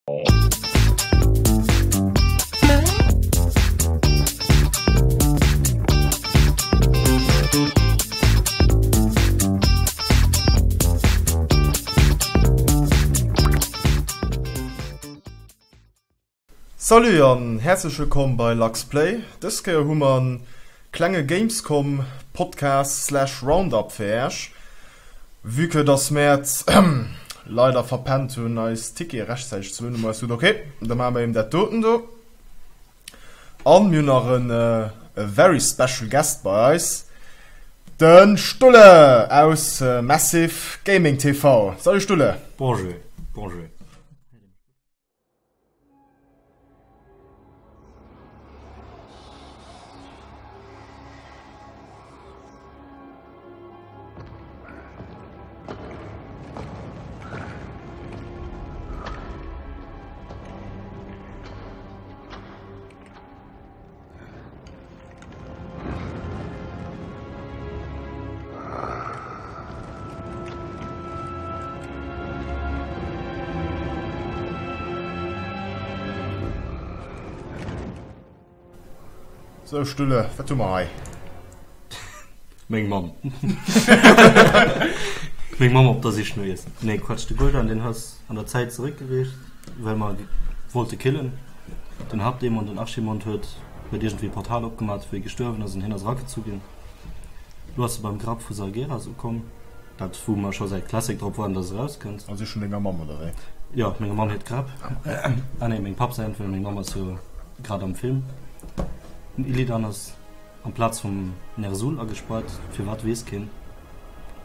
Salut an häerzlech wëllkomm bei Luxplay. Dës Kéier hu mer en klenge Gamescom Podcast slash Roundup fir Äerch. Vue que dass mär et leider verpennt hunn eis Tickete rechtzäiteg ze huelen, hu mer eis gesot, ok, da maache mer eben dat doten do. An mir hunn nach en e very special guest bei eis, de Stulle aus Massive Gaming TV. Salut Stulle! Bonjour, bonjour. Sou Stulle, wat hu mer hei? Meng Mamm. Meng Mamm op der Sich no Iessen. Nee, Quatsch, de Guldan, deen ass an der Zäit zeréckgereecht, well mer wollte killen. Den Haaptdämon, den Archimond, huet huet iergendwéi e Portal opgemat, wou hie gestuerwen ass an hien ass eragezu ginn. Lo ass e beim Grab vu Sargeras ukomm, dat wou mer scho säit Classic drop waarden, dass e erauskënnt. Also vun denger Mamm, oder wéi? Jo, menger Mamm hiert Grab. Ah nee, mengem Papp säint, well meng Mamm ass jo grad am Film. Den Illidan ass amplaz vum Ner'zhul agespaart, firwat weess keen.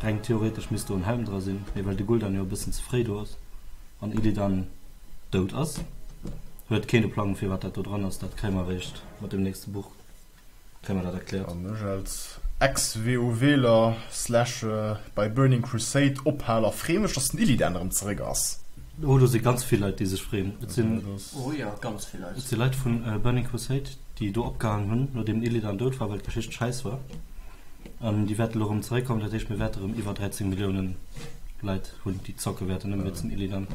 Reng theoretesch misst do en Helm dra sinn, mee well de Gul'dan jo e bëssen ze fréi do ass an Illidan dout ass, huet keen e Plang firwat dat do dran ass. Dat kréie mer eréischt mat dem nächste Buch kréie mer dat erkläert. An ech als Ex-WoWler slash bei Burning Crusade Ophaler free mech, dass den Illidan erëm zeréck ass. Oh do si ganz vill Leit déi sech freeën. Et sinn Oh jo, ganz vill Leit. Et si Leit vun Burning Crusade déi do opgehaang hunn nodeem den Illidan dout war, well d'Geschicht schäiss war. An déi wäerte lo erëm zeréckkommen. Dat heescht mir wäerte erëm iwwer 13 Milliounen Leit hunn déi zocke wäerten, nëmme wéinst dem Illidan.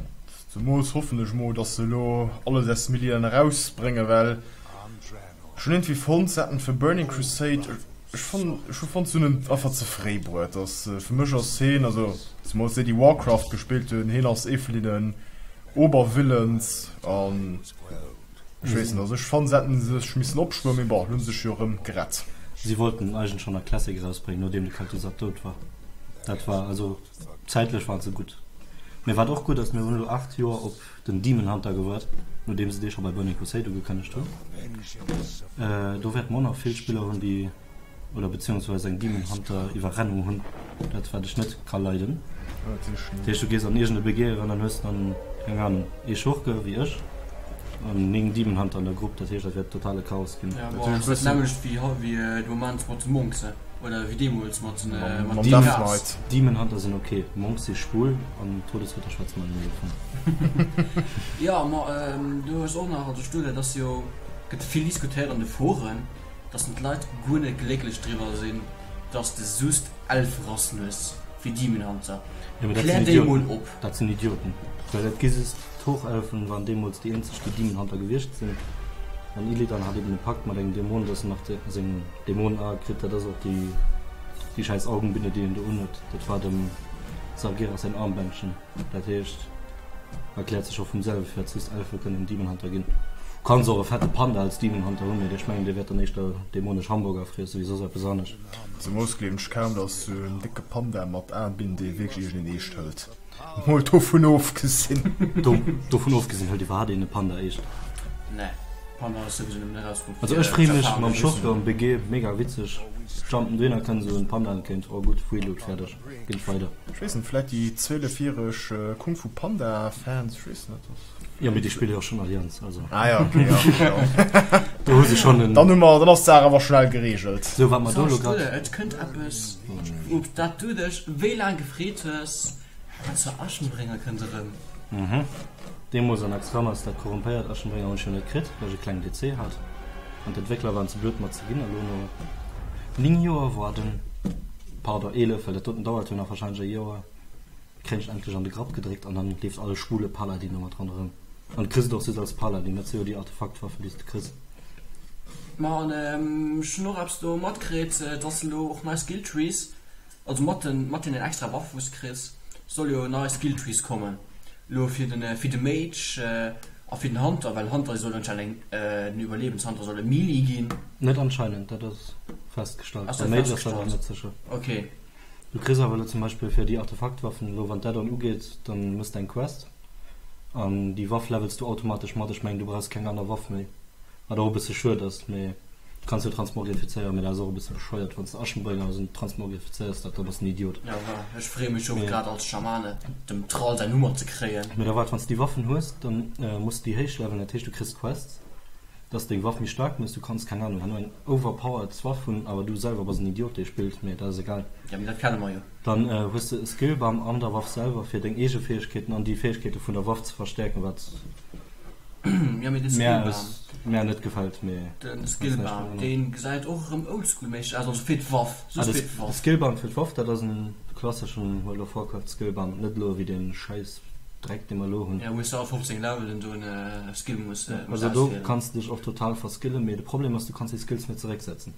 Zemools hoffen ech mol dass se elo alles aus dem Illidan erausbréngen, well ech hunn iergendwéi fonnt se hätten fir Burning Crusade, ech fonn ech hu fonnt se hunn en einfach ze fréi bruet, dass fir mech ass heen, also zemools déi déi Warcraft gespillt hunn, heen ass ee vun deenen Obervillains an ech weess net, also ech fann se hätten sech missen opspueren, mee bon, elo hunn se sech jo erëm gerett. Si wollten en eigentlech schonn a Classic erausbréngen nodeem de Kel'Thuzad dout war, dat war also. Zäitlech waren se gutt. Mee wat och gutt ass, mir hunn elo 8 Joer op den Demon Hunter gewaart, nodeem se dee scho bei Burning Crusade ugekënnegt hunn. Do wäerte mer och nach vill Spiller hunn, déi, oder beziehungsweise eng Demon Hunter Iwwerrennung hunn, dat wat ech net ka leiden. Dat heescht, du gees an iergend e BG eran an hues dann, keng Ahnung, ee Schurke wéi ech an 9 Demon Hunter an der Grupp. Dat heescht, dat wäert totale Chaos ginn. Jo, bon, ass dat d'nämmlecht wéi de Moment mat de Monks? Oder wéi deemools mat den Mam Death Knight. Demon Hunter sinn ok, Monks si schwul an Todesritter schwätze mer net méi dovun. Jo, ma du hues och nach, also Stulle, et ass jo, gëtt vill diskutéiert an de Foren, dass d'Leit guer net glécklech driwwer sinn, dass de just 11 Rassen hues fir Demon Hunter. Jo, mee dat Klär sinn déi Idioten. mol op. Dat sinn Idioten, well et gi just d'Hochelfen waren deemools déi eenzeg déi Demon Hunter gewiescht sinn an Illidan hat eben e Pakt mat engem Dämon, dass en nach de seng Dämonen Ae kritt, dat ass och déi déi schäiss Augenbinde déi en do unhuet, dat war dem Sargeras säin Armbändchen, dat heescht erkläert sech och vum selwe firwat just Elfe kënnen Demon Hunter ginn. Kanns och e fette Panda als Demon Hunter hunn, mee ech mengen dee wäert dann éischter dämonesch Hamburger friessen wéi soss eppes anescht. Zemoos gleewen ech kaum dass sou en décke Panda mat Aenbinde ee wierklech iergendeen eescht hëlt. Mol dovun ofgesinn. Dovun ofgesinn hëlt iwwerhaapt een e Panda eescht? Nee, Panda ass souwisou nëmmen erausgeholl Also fir ech free mech Japaner. mam Schurke am BG, mega witzeg. Jumpen dohinner, kënnt esou en Panda entgéint, oh gutt, Reload, fäerdeg, ginn ech weider. Ech weess net, vläit déi 12 järeg Kung Fu Panda Fans, ech weess net. Jo mee déi spille jo och schonn Allianz, also. Ah jo, okay, jo, jo. Do hu se schonn en. Dann hu mer, dann ass d'Saach awer schnell gereegelt. Sou wat mer do elo grad. Et kënnt eppes op dat du dech wéi laang gefreet hues. An zwar Aschenbringer kënnt erëm. Mhm. Deemools an Axramas, dat korrumpéiert Aschenbringer hunn ech jo net kritt, well ech e klengen DC hat an d'Entwéckler waren ze blöd mer ze ginn. A lo no 9 Joer waarden, pardon 11, well dat doten dauert jo nach wahrscheinlech e Joer, kréien ech endlech an de Grapp gedréckt an dann leeft all schwule Paladin domat ronderëm. An du kriss et och just als Paladin, dat si jo déi Artefaktwaffen, déi s de kriss. Ma an ech hunn och eppes do matkritt, dass elo och nei Skill Trees, also mat den mat deenen extra Waffe wou s de kriss, soll jo nei Skill Trees kommen elo fir den fir de Mage a fir den Hunter, well Hunter soll anscheinend eng den Iwwerlebenshunter soll e Melee ginn. Net anscheinend, dat ass festgestallt. Ass Beim dat Mage ass dat nach festgestallt? net sécher. Ok. Du kriss awer elo zum Beispill fir déi Artefaktwaffen, elo wann d'Add-on ugeet, dann mëss de eng Quest an déi Waff levels du automatesch mat. Ech mengen du brauchs keng aner Waff méi, wat och e bësse schued ass, mee du kanns jo transmogrifizéieren, mee dat ass och e bësse bescheuert, wann s de Aschenbringer ass an du transmogrifizéiers dat, da bass de en Idiot. Ja voilà, ech freeë mech och Mee grad als Schamane dem Thrall säin Hummer ze kréien. Mee da waart, wann s de déi Waffen hues, dann muss de déi héich levelen, dat heescht du kriss Quests, dass deng Waff méi staark mëss, du kanns, keng Ahnung, herno eng overpowered Waff hunn, awer du selwer bass en Idiot dee spillt, mee dat ass egal. Ja, mee dat kenne mer jo. Dann hues de e Skillbam an der Waff selwer fir deng eege Fäegkeeten an déi Fäegkeete vun der Waff ze verstäerken, wat Ja, mee de mär Skillbam. aus mär net gefält, mee De kannst näischt Skillbam, dran änneren. dee gesäit och erëm oldschool-méisseg aus, also fir d'Waff, Ah, just de fir d'Waff. Skillbam fir d'Waff, dat ass en klasseschen World of Warcraft Skillbam, net elo wéi dee schäiss Dreck dee mer elo hunn. Ja, wou s de all 15 Levelen do en Skill muss Also do auswielen. kanns de dech och total verskillen, mee de Problem ass, du kanns déi Skills net zerécksetzen.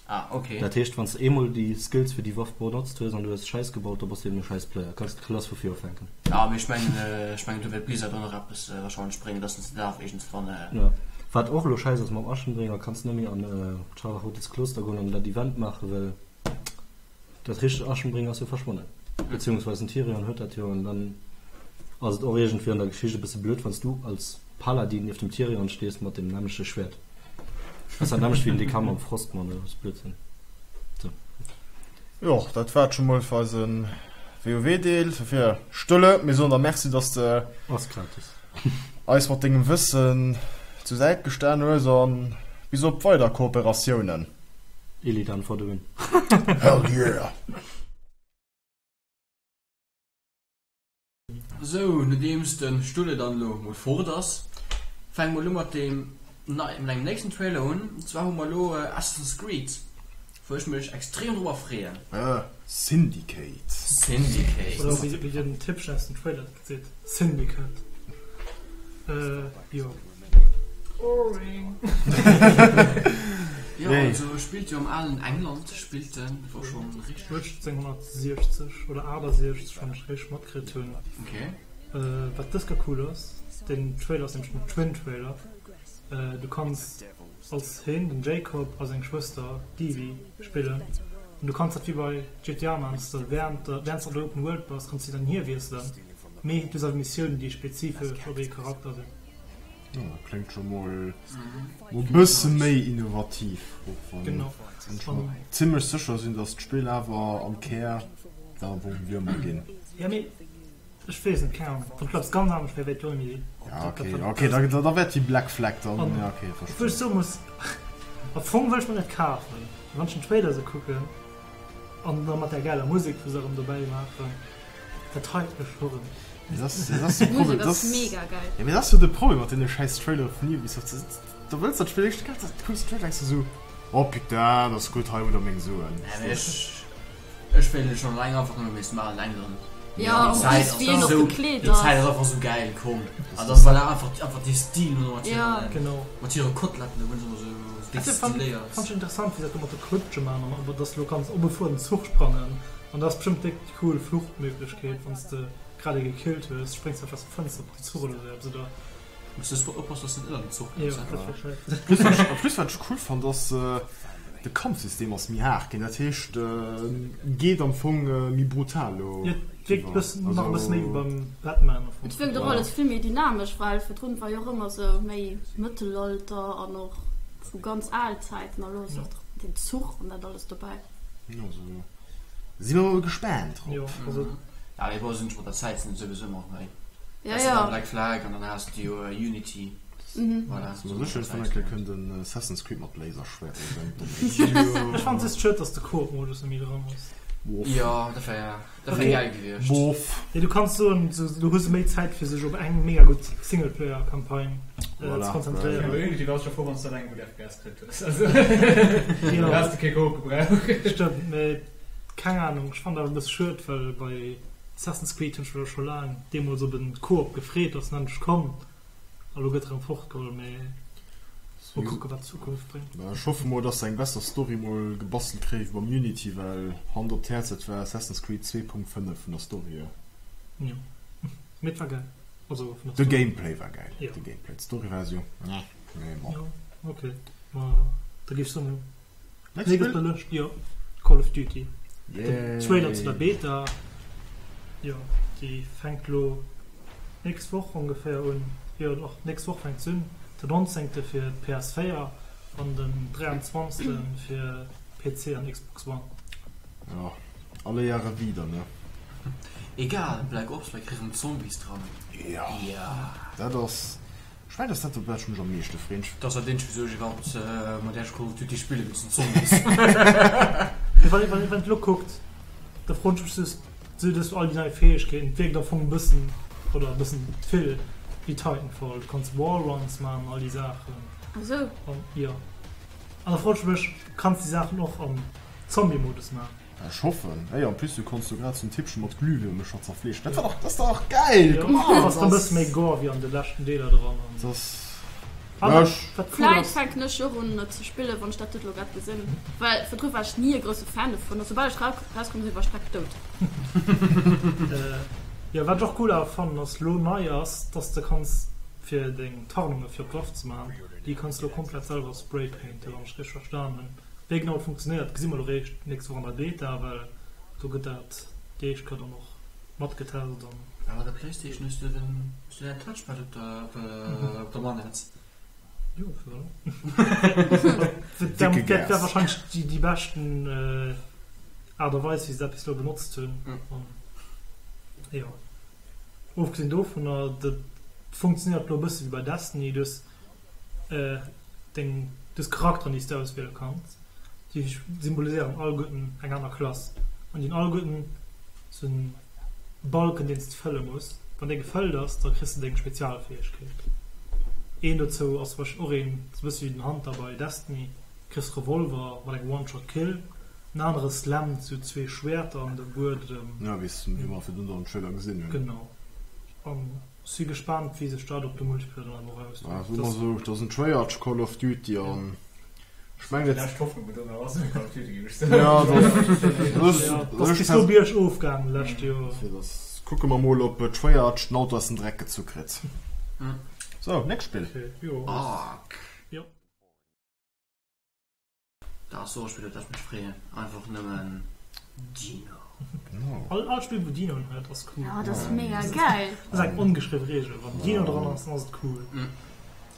Ah, ok. Dat heescht, wann s de eemol déi Skills fir déi Waff benotzt hues an du hues Schäiss gebaut, da bass de eben e schäiss Player. Kanns d'Klass vu vir ufänken. Ja, mee ech mengen, ech mengen do wäert Blizzard och nach eppes wahrscheinlech bréngen, dass s de dat awer iergendswann. Jo. Wat och elo schäiss ass, mam Aschenbringer kanns de net méi an d'Scharlachrotes Kloster goen an dat Event maachen, well Dat richtegt Aschenbréngen ass jo verschwonnen, beziehungsweise den Tyrion huet dat jo, an dann ass et och iergendwéi an der Geschicht e bësse blöd, wann s du als Paladin nieft dem Tyrion stees mat dem nämmlechte Schwert. Ass dat nämmlecht wéi den Dekamm mam Frostmann, dat ass Blödsinn. Sou. Jo, dat war et scho mol fir eise WoW-Deel. Dofir, Stëlle, mir soen der Merci, dass de Ass gratis. eis mat dengem Wëssen zur Säit gestan hues, an bis op weider Kooperatiounen. Illidan for the win. Hell yeah! Sou, nodeems de Stulle dann elo mol fort ass, fänke mer elo mat deem nei, mat engem nächsten Trailer un. An zwar hu mer elo Assassin's Creed, wou ech mech extrem drobber freeën. Syndicate. Syndicate. Oder wéi den Typchen aus dem Trailer et seet, Syndicate. Jo. Boring. Jo, also spillt jo am alen England, spillt en, wor schon richteg. 1860 oder 68, wann ech richteg matkritt hunn. Okay. Wat dës Kéier cool ass, den Trailer ass nämlech den Twin Trailer. Du kanns als hien, den Jacob, a seng Schwëster d'Evie spillen. An du kanns dat wéi bei GTA maachen, dass de während der, während s de an der Open World bass, kanns de dann hir wiesselen. Mee du hues awer Missiounen, déi spezifesch op ee Charakter sinn. Jo, dat kléngt scho mol e bësse méi innovativ, och wann ech mer zimmlech sécher sinn, datt d'Spill awer am Kär dat am Fong wéi ëmmer ginn. Jo, mee ech weess net, keng Ahnung. Wann d'Klaps ganz anescht wär, wär et jo net méi. Ja, okay, okay, da, da wäert déi Black Flag dann, ja, okay, verstehe. Obwuel ech soe muss, am Fong wëll ech mer net kafen, mee wann ech den Trailer esou kucken an da mat där geiler Musek, wou se erëm dobäi maachen, Dat hypt mech scho rem. Dat ass, dat ass de Problem. D'Musek ass mega geil. Ja, mee dat ass jo de Problem mat deene schäiss Trailere vun Ubisoft. Da wëlls dat Spill éischt ganz, da kucks de Trailer, denks de sou, oh putain, dat ass gutt, hei hutt der meng Suen. Ja, mee ech, ech wéilt et schon eleng einfach nëmme wéinst dem alen England. Ja, Déi en Zäit plus ass wéi en och esou, gekleet déi Zäit ass. ass einfach esou gäil, komm. An dat war einfach, einfach dee Stil no mat Ja. hiren, Genau. mat hire Koteletten, do hunn se ëmmer esou déck Dat fand stiléiert. fand ech interessant, wéi se dat do mat de Klutschen maachen an aber dass du elo kanns op e fuerden Zuch sprangen an dat ass bestëmmt déck Cool Fluchtmöglichkeet, wanns de grad ee gekillt hues, spréngs de einfach aus dem Fënster op den Zuch oder sou eppes oder. Muss just oppassen dass de net ënnert den Zuch Jo, kënns. dat wär scheiss. Plus wat ech, plus wat ech cool fand ass de Kampfsystem ass méi haart ginn, dat heescht geet am Fong méi brutal elo Jo, et wierkt eriwwer. bëssen, nach e bëssen méi wéi Also beim Batman am Fong. Et wierkt och alles vill méi dynamesch, well virdrun war jo och ëmmer sou méi Mëttelalter an och sou ganz al Zäiten a lo ass och den Zuch an dat alles dobäi. Jo, sou Si mer mol gespaant drop. Jo, also. Ja, mee bon, sinn ech mat der Zäit sinn et souwisou nach méi. Ja, Has de ja. dann Black Flag an dann has de jo Unity. Voilà. Sinn mer sécher, dass eng Kéier kënnt en Assassin's Creed mat Laserschwert oder sou eng Domm. Ech fannen et just schued, dass de Koop-Modus net méi dran ass. Bof. Jo, dat wär, dat wär gäil gewiescht. Bof. Nee, du kanns soen, sou, du hues méi Zäit fir sech op eng mega gutt Singleplayer-Campagne ze Voilà. konzentréieren. Bei Unity wars scho frou, wann s de eleng gutt FPS kritt hues. Also, do has de kee Koop gebraucht. Stëmmt, mee keng Ahnung, ech fannen dat awer e bësse schued, well bei Assassin's Creed hunn ech mech scho laang deemools op en Koop gefreet, ass en endlech komm. A lo gëtt erëm fortgeholl, mee mol kucke wat d'Zukunft bréngt. Ech hoffe mol dass se eng besser Story mol gebastelt kréie wéi beim Unity, well Hand op d'Häerz dat war Assassin's Creed 2.5 vun der Story hier. Jo, mee et war gäil. Also vun der De Story. Gameplay war gäil, Jo. de Gameplay, d'Story war esou meh, mee bon. Jo, ok, ma da géif ech soen, Next nächst op Spill? der Lëscht, jo, Call of Duty. Den Trailer zu der Yay! Beta, jo, déi fänkt lo nächst Woch ongeféier un. Jo, och nächst Woch fänkt se un, den 19. fir d'PS4 an den 23. fir PC an Xbox One. Ja, alle Jahre wieder, ne? Egal, Black Ops, mir kréien Zombies dran. Ja, Ja. dat ass, ech mengen, dass dat op dat ech mech am meeschte freen. Dat ass dat eenzegt wisou ech iwwerhaapt mat Iech Call of Duty spillen, wéinst den Zombies. Mee wann een et elo kuckt, da froen ech mech just, sou dass du all déi nei Fäegkeeten, et wierkt am Fong e bëssen, oder e bëssen vill, wéi Titanfall. Du kanns Wallruns maachen an all déi Saachen. Ah sou. An jo. An da froen ech mech, kanns déi Saachen och am Zombie-Modus maachen? Ech hoffen. Ey, en plus du konns jo grad sou en Typchen mat Glühwürmecher zerfleeschen. Dat war dach, dat ass dach geil! Jo, Come on! ass dann e bësse méi gore wéi an de leschten Deeler dran. An Dat ass, an ja, ech. wat cool Vläit ass, fänken ech och un et ze spillen, wann ech dat elo grad gesinn. Well virdru war ech ni e grousse Fan dovun a soubal ech rauskomm sinn, war ech direkt dout. Jo, wat ech och cool awer fannen ass, lo nei ass, dass de kanns fir deng Tarnunge fir op d'Waff ze man, déi kanns de lo komplett selwer spraypainten, wann ech richteg verstan hunn. Wéi genau et funktionéiert, gesi mer elo réischt d'nächst Woch an der Beta, well do gëtt dat déi éischt Kéier dann och matgetest an. Awer der Playstation hues du den hues du däin Touchpad op der op der Manette. Jo, firwat net? Dat Dicke wär Gas. wahrscheinlech déi déi beschten Aart a Weis, wéi se dat bis elo benotzt hunn. An jo, ofgesinn dovunner, dat funktionéiert elo e bësse wéi bei Destiny, du hues Deng dës Charakteren, déi s de auswiele kanns, déi symboliséieren alleguerten eng aner Klass an déi hunn alleguerten sou en Balken, deen s de fëlle muss. Wann dee gefëllt ass, da kriss de deng Spezialfäegkeet. Een dozou ass zum Beispill och een, sou e bësse wéi den Hunter bei Destiny, kriss Revolver mat engem One-Shot-Kill, en anere slammt sou zwee Schwäerter an de Buedem. Ja, wéi s, wéi mer virdrun am Trailer gesinn hunn. Genau. An Si gespaant wéi sech dat op de Multiplayer dann awer Ah, erauswierkt. soe mer sou, et ass en Treyarch Call of Duty an ech mengen Déi et. lescht Hoffnung wou do nach ass fir Call of Duty géif ech soen. Ja, dat Ja, et ass bis do biergof gaangen d'lescht Joer. Fir dass kucke mer mol ob Treyarch den Auto aus dem Dreck gezu kritt. Sou, nächst Spill. Okay, jo. Ark. Jo. Dat ass och e Spill op dat ech mech freeën. Einfach nëmmen Dino. Genau. All, all Spill wou Dinoen huet ass cool. Ja, dat ass mega geil. Dat ass eng ongeschriwwe Reegel, wann Dino dran ass, dann ass et cool.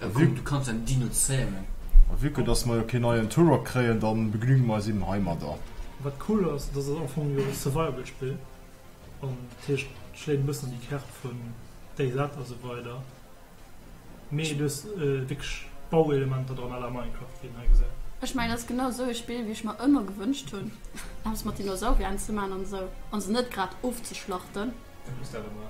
A kuck, du kanns en Dino zämen. A vue que dass mer jo keen neien Turok kréien, dann begnügen mer eis eben heimadder. Wat cool ass, dat ass am Fong jo e Survival Spill an dat heescht et schléit e bëssen an déi Kerb vun DayZ a sou weider. Mee du hues wierklech Bauelementer dran à la Minecraft, wéi een hei gesäit. Ech mengen, dat ass genau esou e Spill, wéi ech mer ëmmer gewënscht hunn, eppes mat Dinosaurieren ze man an esou, an se net grad ofzeschlachten. Du muss dat ëmmer.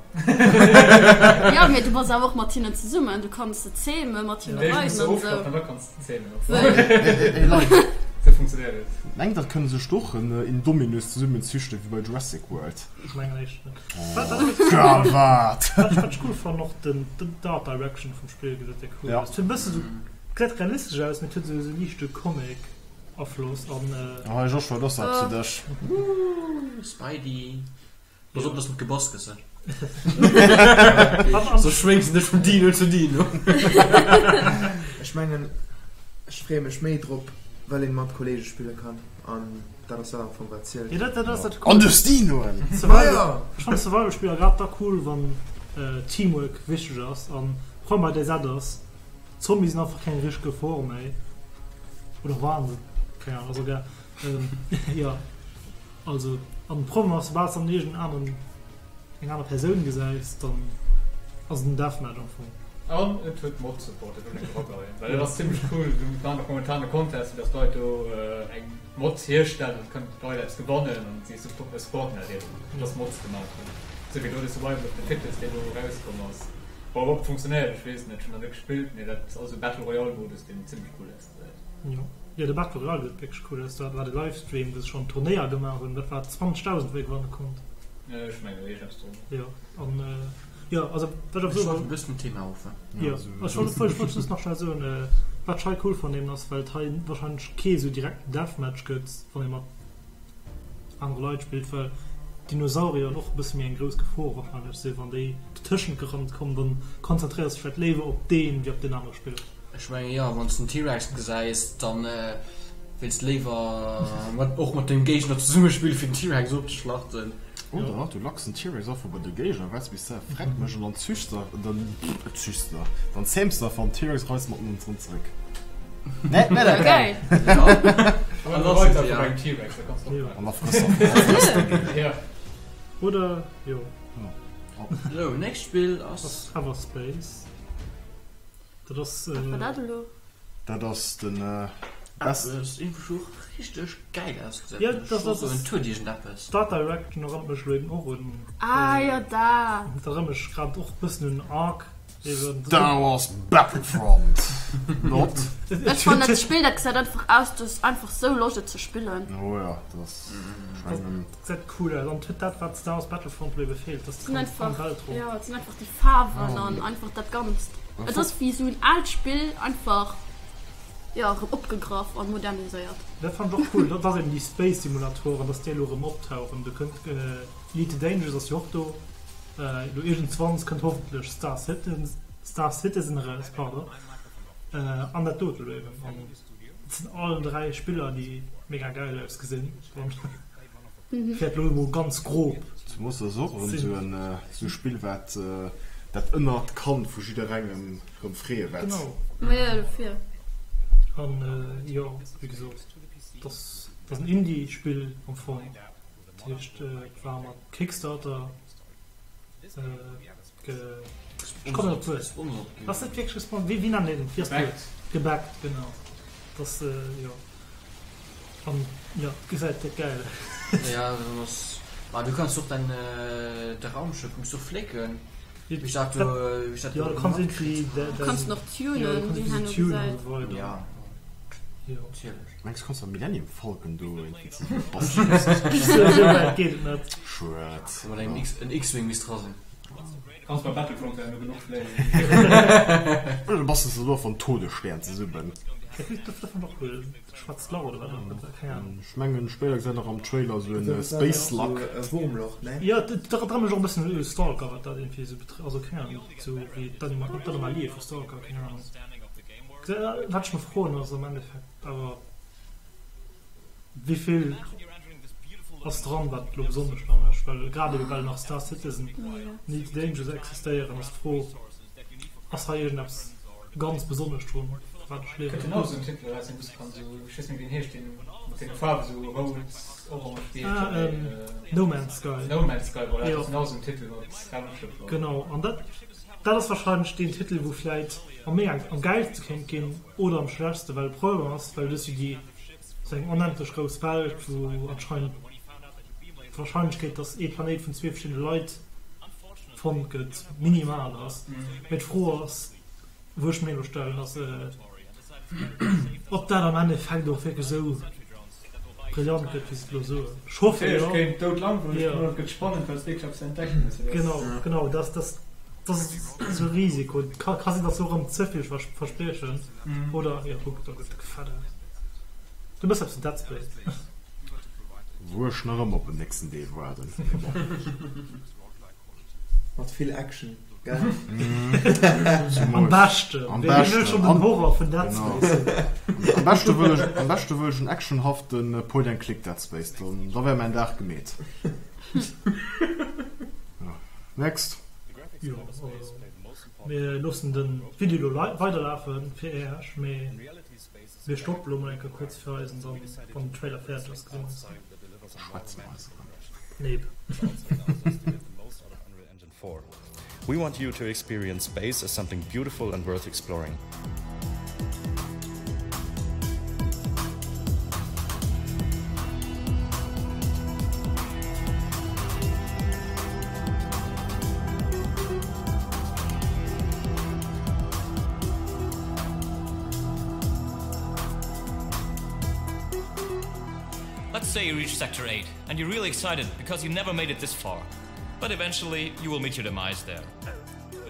Jo, mee du bass awer och mat hinnen zesummen, du kanns se zämen, mat hinne Déi muss reiden du an esou. ofschlachten, da kanns de zämen. Wëll. Ey Leit, Sou funktionéiert et. mengt der et kënne sech och en Indominus zesummen züchten wéi bei Jurassic World? Ech mengen éischter net. Girl, wat? Wat ech cool fannen och den d'Art Direction vum Spill gesäit wierklech cool aus. Et huet e bësse sou, gesäit realistesch aus, mee et huet sou e liichte Comic Afloss an. Hei Joshua, dat ass eppes fir dech. Spidey. Pass op dass du net gebass gëss, he. An Soss schwéngs de dech vun Dino zu Dino. Ech mengen ech freeë mech méi drop well een mat Kollege spille kann an dat ass dat am Fong wat zielt. Jo dat dat ass dat An cool. de Dinoen! Survival, ech fannen Survival Spiller grad da cool wann Teamwork wichteg ass an vor allem bei DayZ ass Zombies sinn einfach keng richteg Gefor méi oder waren se keng Ahnung ass egal jo also an de Problem ass soubal s de an iergend aneren eng aner Persoun gesäis dann ass et en Deathmatch am Fong. An et huet Mod Support, dat wëll ech erageien, well dat ass zimmlech cool. Du maachen och momentan e Contest, wou dass d'Leit do eng Mod hierstellen an kënnen d'Leit eppes gewannen an si supporten dat eben, dass Mods gemaach ginn. Sou wéi elo de Survival of the Fittest, deen elo erauskomm ass. Bon, ob funktionéiert, ech weess net, ech hunn nach net gespillt, mee dat ass esou Battle Royale Modus, deen zimmlech cool ausgesäit. Jo, jo de Battle Royale gesäit wierklech cool aus. Dat war de Livestream, wou se schonn Turnéier gemaach hunn, dat war 20.000 wou ee gewanne konnt. Ech mengen do iergendeppes drun. Jo, an. Jo, also wat ech soen, e bëssen Thema of. Jo, ech wollt ech wollt just nach schnell soen, wat ech hei cool fannen eben ass, well et hei wahrscheinlech kee sou direkten Deathmatch gëtt, wann ee mat anere Leit spillt, well d'Dinosaurier och e bësse méi eng grouss Gefor wahrscheinlech sinn, wann déi dotëschent gerannt kommen, dann konzentréiers dech vläicht léiwer op deen wéi op deen anere Spiller. Ech mengen jo, wann s de en T-Rex gesäis, dann wéills de léiwer mat och mat dem Géigner zesumme spillen fir den T-Rex ofzeschlachten. Oder du lacks den T-Rex einfach bei de Géigner, waarts bis se freck mécht an dann züchs de dann züchs de dann zähms de einfach den T-Rex reis mat en erëm zréck. Net net dat Geil! An da frëss de de Géigner. Oder jo. Sou, nächst Spill ass. Everspace. Dat ass. Wat war dat elo? Dat ass den best. Dat ass iergendwou richteg gäil ausgesat. Jo, dat ass en huet iergendeppes. Star Direction erënnert mech elo eben och un. Ah jo, dat. Dat erënnert mech grad och e bëssen un Ark eben. Star Wars Battlefront, not. Ech fannen dat Spill dat gesäit einfach aus, du hues einfach sou Loscht et ze spillen. Oh jo, dat ass, ech mengen. Dat gesäit cool aus an et huet dat wat Star Wars Battlefront elo ebe feelt, dass du Sinn kanns am einfach, Weltraum. jo, et sinn einfach déi Faarwen an einfach dat Ganzt. Et ass wéi sou en aalt Spill einfach, jo, erëm opgegraff an moderniséiert. Dat fannen ech och cool, dat ass eben déi Space Simulatoren, dass déi elo erëm optauchen. Do kënnt Elite Dangerous ass jo och do elo iergendswanns kënnt hoffentlech Star Citizen, Star Citizen eraus, pardon, an dat dote elo eben. An et sinn allen 3 Spiller déi mega gäil ausgesinn. Fir elo emol ganz grob. Zemoos ass och erëm esou en esou Spill wat dat ënnert Kand vu jidderengem erëm freeë wäert. Genau. Ma jo, dofir. An jo, wéi gesot, et ass et ass en Indie-Spill am Fong. Dat heescht, et war mat Kickstarter ge, ech kommen net op d'Wuert. Ass net wierklech gesponsert, wéi wéi nennt een et? Wéi ass d'Wuert? Gebackt, genau. Et ass, jo. An jo, et gesäit déck gäil aus. Ja, dat ass. Ma du kanns och dein de Raumschëff muss och flécken. Wéi ech dat do, wéi ech dat do gemaach kritt han. Du kanns en och tunen, wéi een herno gesäit. Ja, natierlech. Mengs du kanns mam Millennium Falcon do irgendwie zesumme bastelen? Esou wäit geet et net. Schued. Mat engem X, en X-Wing misst dra sinn. Kanns bei Battlefront ja elo genuch fléien. Oder du bastels elo einfach en Todesstern zesummen. Dat fannen ech och cool. Schwarzt Lach oder wat dat war, keng Ahnung. Ech mengen spéider gesäit nach am Trailer sou en Space Luck. E Wurmloch, ne? Jo, dat erënnert mech och e bëssen u Stalker, wat dat iergendwéi esou betrëfft, also keng Ahnung, sou wéi d'Anomalie vu Stalker, keng Ahnung. Wat ech mech froen ass am Endeffekt awer, wéivill ass dran, wat elo besonnesch dran ass, well grad ebe well nach Star Citizen, Elite Dangerous existéieren, ass d'Fro, Ass hei iergendeppes ganz besonnesch drun, wat ech Kënnt liesen? genau esou en Titel eraus, deen du kann esou, ech weess net méi wéi en heescht, deen mat deene Faarwe sou rout, orange, beige Ah, an ähm, No Man's Sky. No Man's Sky, voilà, dat Jo. ass genau esou en Titel mat Raumschëffer. Genau, an dat, dat ass wahrscheinlech deen Titel, wou vläit am méi am gäilste kéint ginn oder am schlechtste, well de Problem ass, well du hues jo déi sou eng onendlech grouss Welt, wou anscheinend d'Wahrscheinlechkeet, dass ee Planéit vun zwee verschiddene Leit fonnt gëtt, minimal ass. Mee d'Fro ass, wou ech mir elo stellen, ass, ob dat am Endeffekt och wierklech esou brillant gëtt, wéi se et elo soen. Ech hoffe jo. Natierlech kéint doudlangweileg ginn, oder et gëtt spannend, well s de wierklech eppes ze entdecken hues. Genau, genau, dat ass esou e Risiko. Et ka sinn, datt se och erëm ze vill verspriechen. Oder, jo, kuck, do gëtt et fett aus. Du méchs eppes zu Dead Space. Wou ech nach ëmmer op den nächsten Deel waarden, mee bon. Mat vill Action, gell? Am beschten. Am Wee wëll beschten. schon den Horror vun Dead Space hunn? Am beschte wëll ech, am beschte wëll ech en actionhaften Point and Click Dead Space, dann, da wär mäin Dag gemeet. Ja. Next. Jo, also mir loossen den Video lo weiderlafen fir Äech, mee mir stoppen lo mol eng Kéier kuerz fir eis an dann, wann den Trailer fäerdeg ass, gesinn mer eis erëm. Schwätzen eis erëm. Neeb. We want you to experience space as something beautiful and worth exploring. Let's say you reach sector 8 and you're really excited because you never made it this far. But eventually you will meet your demise there.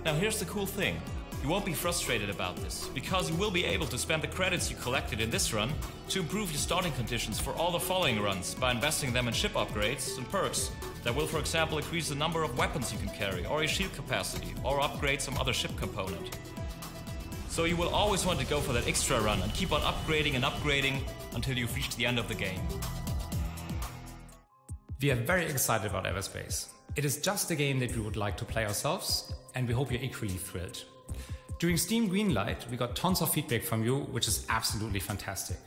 Now here's the cool thing. You won't be frustrated about this, because you will be able to spend the credits you collected in this run to improve your starting conditions for all the following runs by investing them in ship upgrades and perks that will for example increase the number of weapons you can carry or your shield capacity or upgrade some other ship component. So you will always want to go for that extra run and keep on upgrading and upgrading until you've reached the end of the game. We are very excited about Everspace. It is just a game that we would like to play ourselves and we hope you're equally thrilled. During Steam Greenlight, we got tons of feedback from you, which is absolutely fantastic.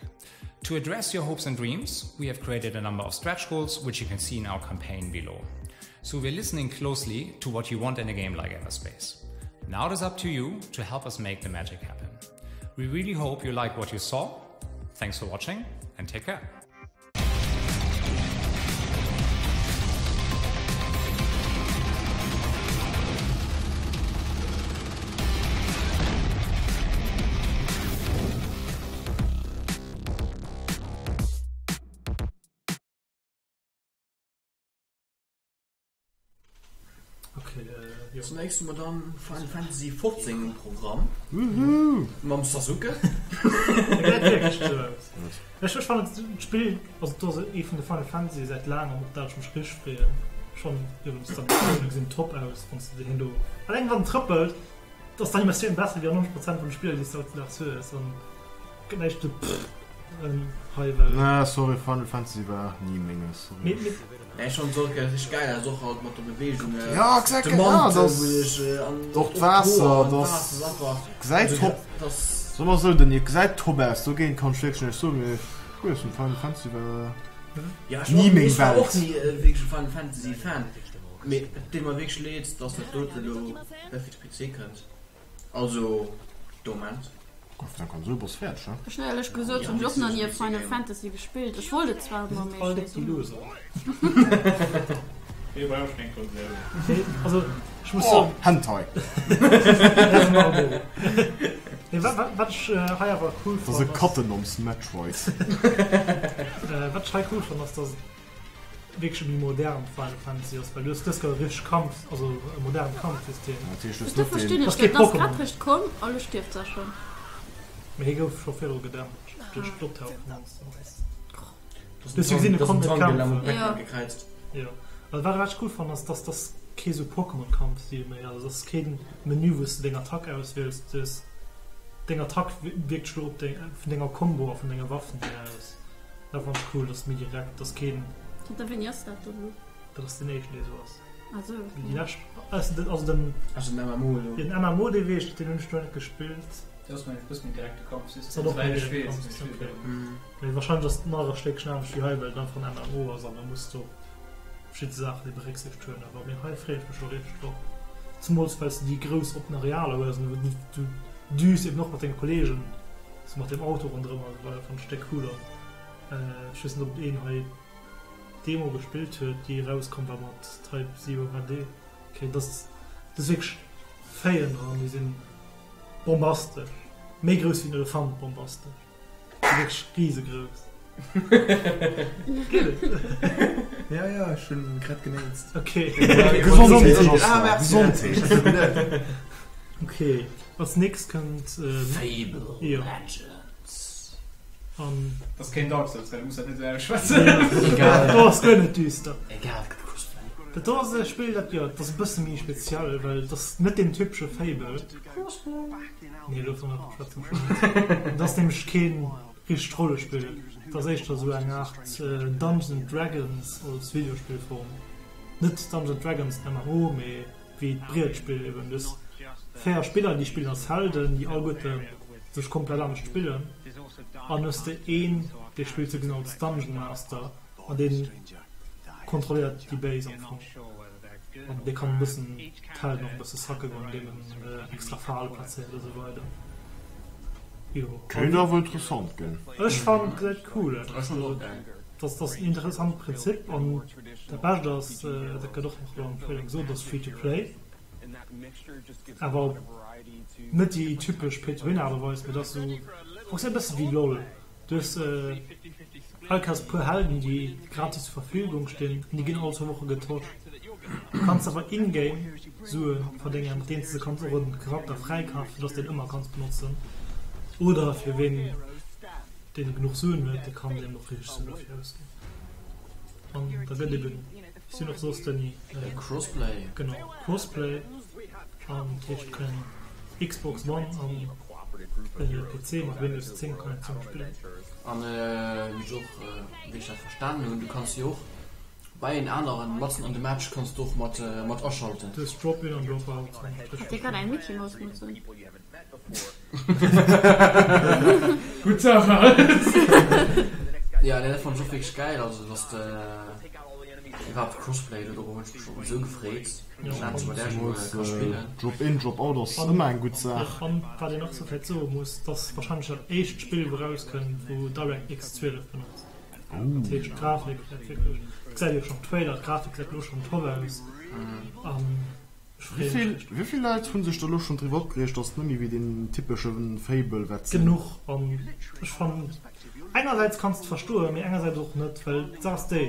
To address your hopes and dreams, we have created a number of stretch goals, which you can see in our campaign below. So we're listening closely to what you want in a game like Everspace. Now it is up to you to help us make the magic happen. We really hope you like what you saw. Thanks for watching and take care. Als nächst hu mer dann Final Fantasy 15 um Programm. Mam Sasuke. Ech fannen d'Spill, also do ass ee vun de Final Fantasy säit laangem op dat ech mech richteg freeën. Schonn eben d'Animatiounen gesinn top aus, wann s de hien do alleng wann en trëppelt, ass d'Animatioun besser wéi an 90 Prozent vun de Spiller déi s de hautdesdaags hues an gëtt näischt esou pff hei well. Nee sorry, Final Fantasy war ni menges, sorry. Mee mee. Ech fannen d'Socke richteg geil aus, och halt mat der Bewegung, Ja, gesäit de geil aus, Mantel ass wou ech an och och d'Waasser, d'Hoer an dass d'Waasser ass einfach, gesäit also top, dass. soe mer esou, den gesäit top aus, dogéint kann ech wierklech näischt soen, mee gutt, den Final Fantasy war Ja, ech ni war meng ech war och Welt. ni wierklech e Final Fantasy Fan, mee et deet mer wierklech leed, dass dat dote lo net fir de PC kënnt, also de Moment. Gouf deng Konsol bass fäerdeg, ne? Ech hunn éierlech gesot hunn ech och nach ni e Final Fantasy gespillt. Ech wollt et zwar ëmmer, mee ech weess och net. Also ech muss Oh, soen, Hentai! Nee, wat, wat, wat ech hei awer cool Dat ass e fannen ass, Kattennoms Metroid. wat ech hei cool fannen ass, dass et wierklech e méi modernt Final Fantasy ass, well du hues dës Kéier e richteg Kampf, also e modernt Kampfsystem. Dat heescht, du hues Do net verstinn deen. ech Das geet net, ass Pokémon. grad réischt komm a lo stierft se schonn. Mee hie gouf scho virdru gedamaged duerch d'Optauche vum Monster. Dass Du hues jo gesinn, e dass konnt net Tangela kämpfen. mam Pac-Man Ja. gekräizt. Jo. Also wat wat ech cool fannen ass, dass dass kee sou Pokémon-Kampfstil méi ass. Also dass keen Menü wou s de deng Attack auswiels. Du hues deng Attack wierkt sech lo op deng vun denger Combo a vun denger Waffen hier aus. Dat fannen ech cool, dass méi direkt, dass keen. Zanter wéini ass dat dann elo? Dat ass den éischten dee sou ass. Ah sou, Déi okay. lescht, also den, also den. Also den MMO elo. Den MMO dee weess ech, deen hunn ech nach net gespillt. Dat ass mengen ech e bëssen méi direkte Kampfsystem, Dat ass och souwäit méi ech direkt weess. Kampfsystem, okay. Mee wahrscheinlech ass et nach e Stéckchen anescht wéi hei, well et einfach en MMO ass an da muss de och verschidde Saachen déi berécksiicht hunn. Awer mee hei freeë ech mech scho richteg drop. Zemools well s de déi grouss oppen Arealer hues an du du düs eben och mat denge Kollegen. Sou mat dem Auto ronderëm an esou weider fannen ech déck cool an ech weess net op een hei d'Demo gespillt huet déi erauskomm war mat Type Zero HD. Ok dat ass dat ass wierklech Féien dran déi sinn bombastesch, méi grouss wéi en Elefant bombastesch, déi si wierklech risegrouss. Geet et? Ja ja ech hunn grad genéinst. Ok. Gesondheet Ah merci. Gesondheet. Ok. Als nächst kënnt Fable jo. Legends. An. Dat ass keen Dark Souls, well du muss dat net esou ausschwätzen. Egal. Do ass guer net düster. Egal, et gëtt Crossplay. Dat do ass e Spill, dat, jo, dat ass e bësse méi speziell, well et ass net deen typesche Fable. Nee, dovunner schwätze mer scho net. Et ass nämlech keen richtegt Rollespill. Et ass éischter esou eng Aart Dungeons and Dragons als Videospillform. Net Dungeons and Dragons MMO, mee wéi d'Brietspill eben. Du hues 4 Spiller, déi spillen als Helden, déi alleguerte sech komplett anescht spillen, an hues de een, dee spillt sougesinn als Dungeon Master an dee kontrolléiert déi Base am Fong. An dee kann e bëssen d'Helden och e bësse sacke goen, andeem en extra Fale plazéiert a sou weider. Jo. Kéint awer interessant ginn. Ech fannen et gesäit cool aus. Dat ass en interessant Prinzip an dat Bescht ass, dat gëtt och nach elo am Trailer gesot, et ass Free to Play, awer net déi typesch Pay-to-win Aart a Weis, mee et ass esou, fonctionnéiert e bësse wéi LoL. Du hues all Kéiers e puer Helden, déi gratis zur Verfügung stinn an déi ginn all zwou Woche getosch. Du kanns awer in-game Sue verdéngen, mat deenen s de kanns och en Charakter fräikafen, fir dass de en ëmmer kanns benotzen. Oder fir ween deen genuch Suen huet, dee kann eben och richteg Suen dofir ausginn. An da gëtt eben, si hunn och soss den. Crossplay. Genau, Crossplay. An dat heescht, et kann een Xbox One an PC mat Windows 10 kann een zesummen spillen. An wéi ech och, wéi ech dat verstanen hunn, du kanns jo och bei en aneren matzen an de Match kanns du och mat mat aschalten. Du hues Drop in an Drop out. Hat dee grad eng Mickey Mouse Mutz un? Gutt Saach. Ja, nee, dat fannen ech och wierklech gäil, also dass de iwwerhaapt Crossplay, do dorop hunn ech mech schonn esou gefreet, dass ech endlech mat Äech emol ka spillen. Drop in, Drop out ass ëmmer eng gutt Saach. An wat een nach sou vläit soe muss, dat ass warscheinlech dat éischt Spill wou rauskënnt wou DirectX 12 benotzt. Dat heescht d'Grafik wäert wierklech, dat gesäit ee jo schonn am Trailer, d'Grafik gesäit elo schonn toll aus an ech freeë mech richteg. Wéi vill Leit hu sech da lo schonn driwwer opgereegt, datt et net méi wéi deen typesche Fable wäert sinn? Genuch an ech fannen, engersäits kanns de verstoen, mee engersäits och net, well d'Saach ass déi,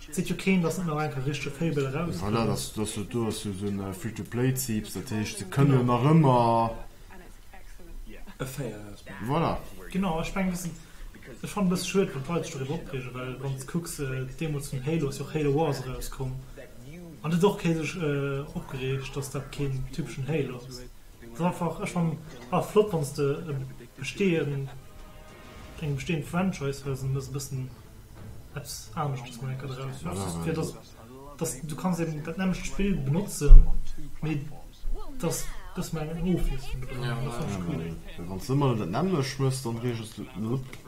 et seet jo keen, datt net nach eng Kéier richtege Fable erauskënnt. Voilà, dat ass jo, do ass jo esou en Free-to-play-Zipes, dat heescht se kënnen nach ëmmer. E 4 erausbréngen. Voilà. Genau, ech mengen e bëssen. Ech fannen e bësse schued wann d'Leit sech doriwwer opreegen, well wann s de kucks, deemools vun Halo ass jo och Halo Wars erauskomm an et huet och kee sech opgereegt, dass dat keen typeschen Halo ass. Et ass einfach, ech fannen ah flott wann s de e bestehen, eng bestehend Franchise hues an mëss e bëssen eppes aneschtes mol eng Kéier draus, just fir dass dass du kanns eben dat nämmlecht Spill benotzen, mee dass bësse méi eng Ofwiesslung do dran ass. Dat fannen ech cool. Well wann s de ëmmer dat nämmlecht méchs, dann reege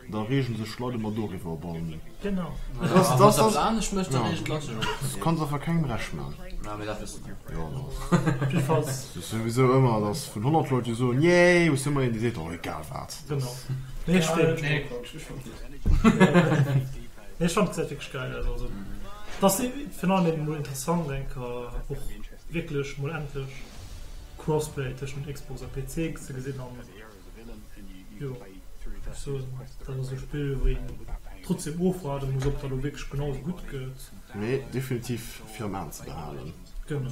da reegen sech d'Leit ëmmer doriwwer op an. Genau. A wann s de eppes anescht méchs, da reegen d'Leit sech op. Du kanns einfach kengem Recht man. Na, mee dat wësse mer. Jo, dat ass. Op jiddefalls. Et ass souwisou ëmmer, dass vun 100 Leit, déi soen, Yay, hues du ëmmer een, dee seet, Oh, egal wat. Genau. Nee, ech freeë mech Nee, drop. Quatsch, ech fand gutt. Nee, ech fand et gesäit wierklech geil aus. Also, et ass virun allem eben emol interessant, eng Kéier och wierklech emol endlech Crossplay tëschent Xbox a PC ze gesinn an jo, ech soen, dat ass e Spill, wou een trotzdem ofwaarde muss, ob dat elo wierklech genau esou gutt gëtt. Mee definitiv fir am Aen ze behalen. Genau,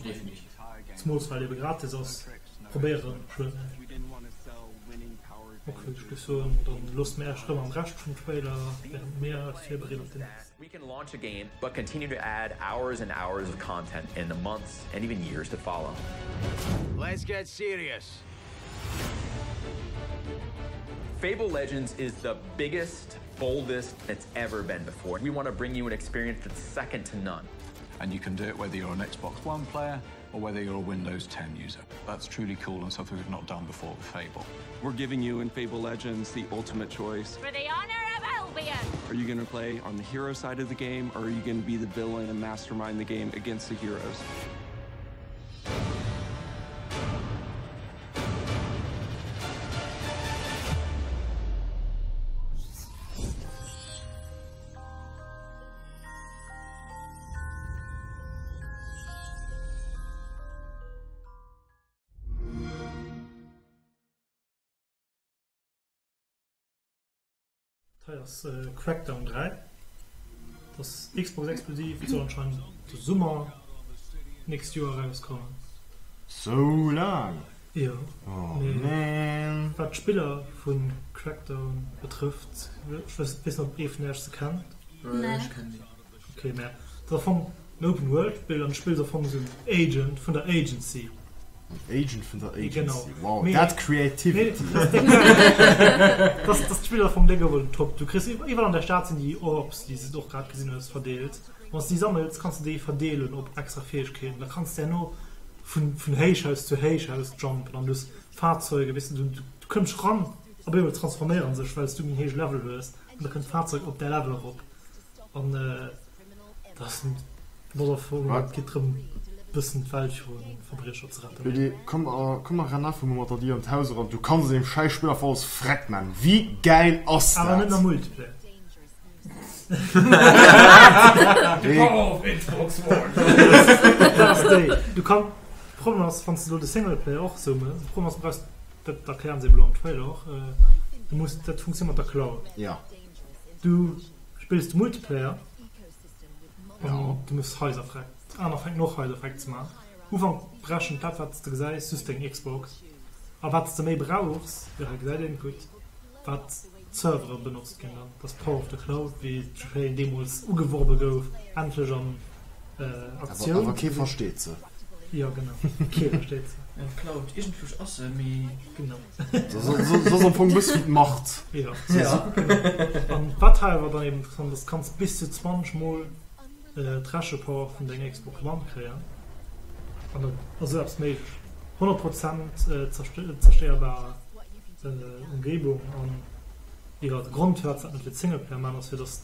zemools well ebe gratis ass. Probéieren schued net. Ok, ech géif soen, dann loosst mir Äech rëm am Rescht vum Trailer, während mir eis virbereeden op den nächsten. We can launch a game, but continue to add hours and hours of content in the months and even years to follow. Let's get serious. Fable Legends is the biggest, boldest it's ever been before. We want to bring you an experience that's second to none. And you can do it whether you're an Xbox One player or whether you're a Windows 10 user. That's truly cool and something we've not done before with Fable. We're giving you in Fable Legends the ultimate choice. For the honor of Albion! Are you gonna play on the hero side of the game or are you gonna be the villain and mastermind the game against the heroes? Hei ass Crackdown 3, dat ass Xbox exklusiv, et soll anscheinend de Summer d'nächst Joer erauskommen. Sou laang? Jo, Oh mee man. wat d'Spiller vu Crackdown betrëfft, ech weess net ob ee vun iech se kennt. Nee. Ech kennen déi. Ok, mä et ass am Fong en Open World Spill an du spills am Fong esou en Agent vun der Agency. En Agent vun der Agency, Genau. wow, Mee dat Creativity! mee dat ass déck geil. Dat ass d'Spill am Fong déck over the top. Du kriss iwwerall an der Stad sinn déi Orbs, déi s de och grad gesinn hues, verdeelt. Wann s de déi sammels, kanns de déi verdeelen op extra Fäegkeeten. Da kanns de herno vun vun Héichhaus zu Héichhaus jumpen an du hues Fahrzeuge, weess de, du du kënns ran, op eemol transforméieren sech, well s du méi héije Level hues an da kënnt d'Fahrzeug op däi Level erop. An dat ass en Motherfucker, et geet drëm bëssen d'Welt viru Verbriecher ze retten. Lydie, komm a komm a renn einfach mol mat der Dier an d'Haus eran, du kanns an deem schäiss Spill einfach alles freck man, wéi gäil ass Awer net dat? am Multiplayer. The power of Xbox One! Dat ass déi, du kann, de Problem ass, wann s de elo de Singleplayer och esou mëss, de Problem ass, du brauchs, dat erklären se eben elo am Trailer och, du muss, dat funktionéiert mat der Cloud. Ja. Du spills de Multiplayer an du muss Haiser freck. Aner fänken och Haiser freckt ze man. Ufank berechent dat wat s de gesäis just deng Xbox a wat s de méi brauchs, jo hei gesäit een et gutt, wat d'Servere benotzt ginn dann. Dat ass Power of the Cloud wéi et schéin deemools ugeworbe gouf, endlech an Aktioun. Awer kee versteet se. Jo genau, kee versteet se. Jo d'Cloud, iergendwousch ass se, mee. Genau. Dat ass am Fong e bësse wéi d'Macht. Jo, genau. An wat hei awer dann eben interessant ass, kanns bis zu 20 mol d'Rechepower vun denger Xbox One kréien an dat ass esou eppes méiglech. 100 Prozent zerstéierbar Umgebung an jo de Grond firwat se dat net fir d'Singleplayer man ass fir dass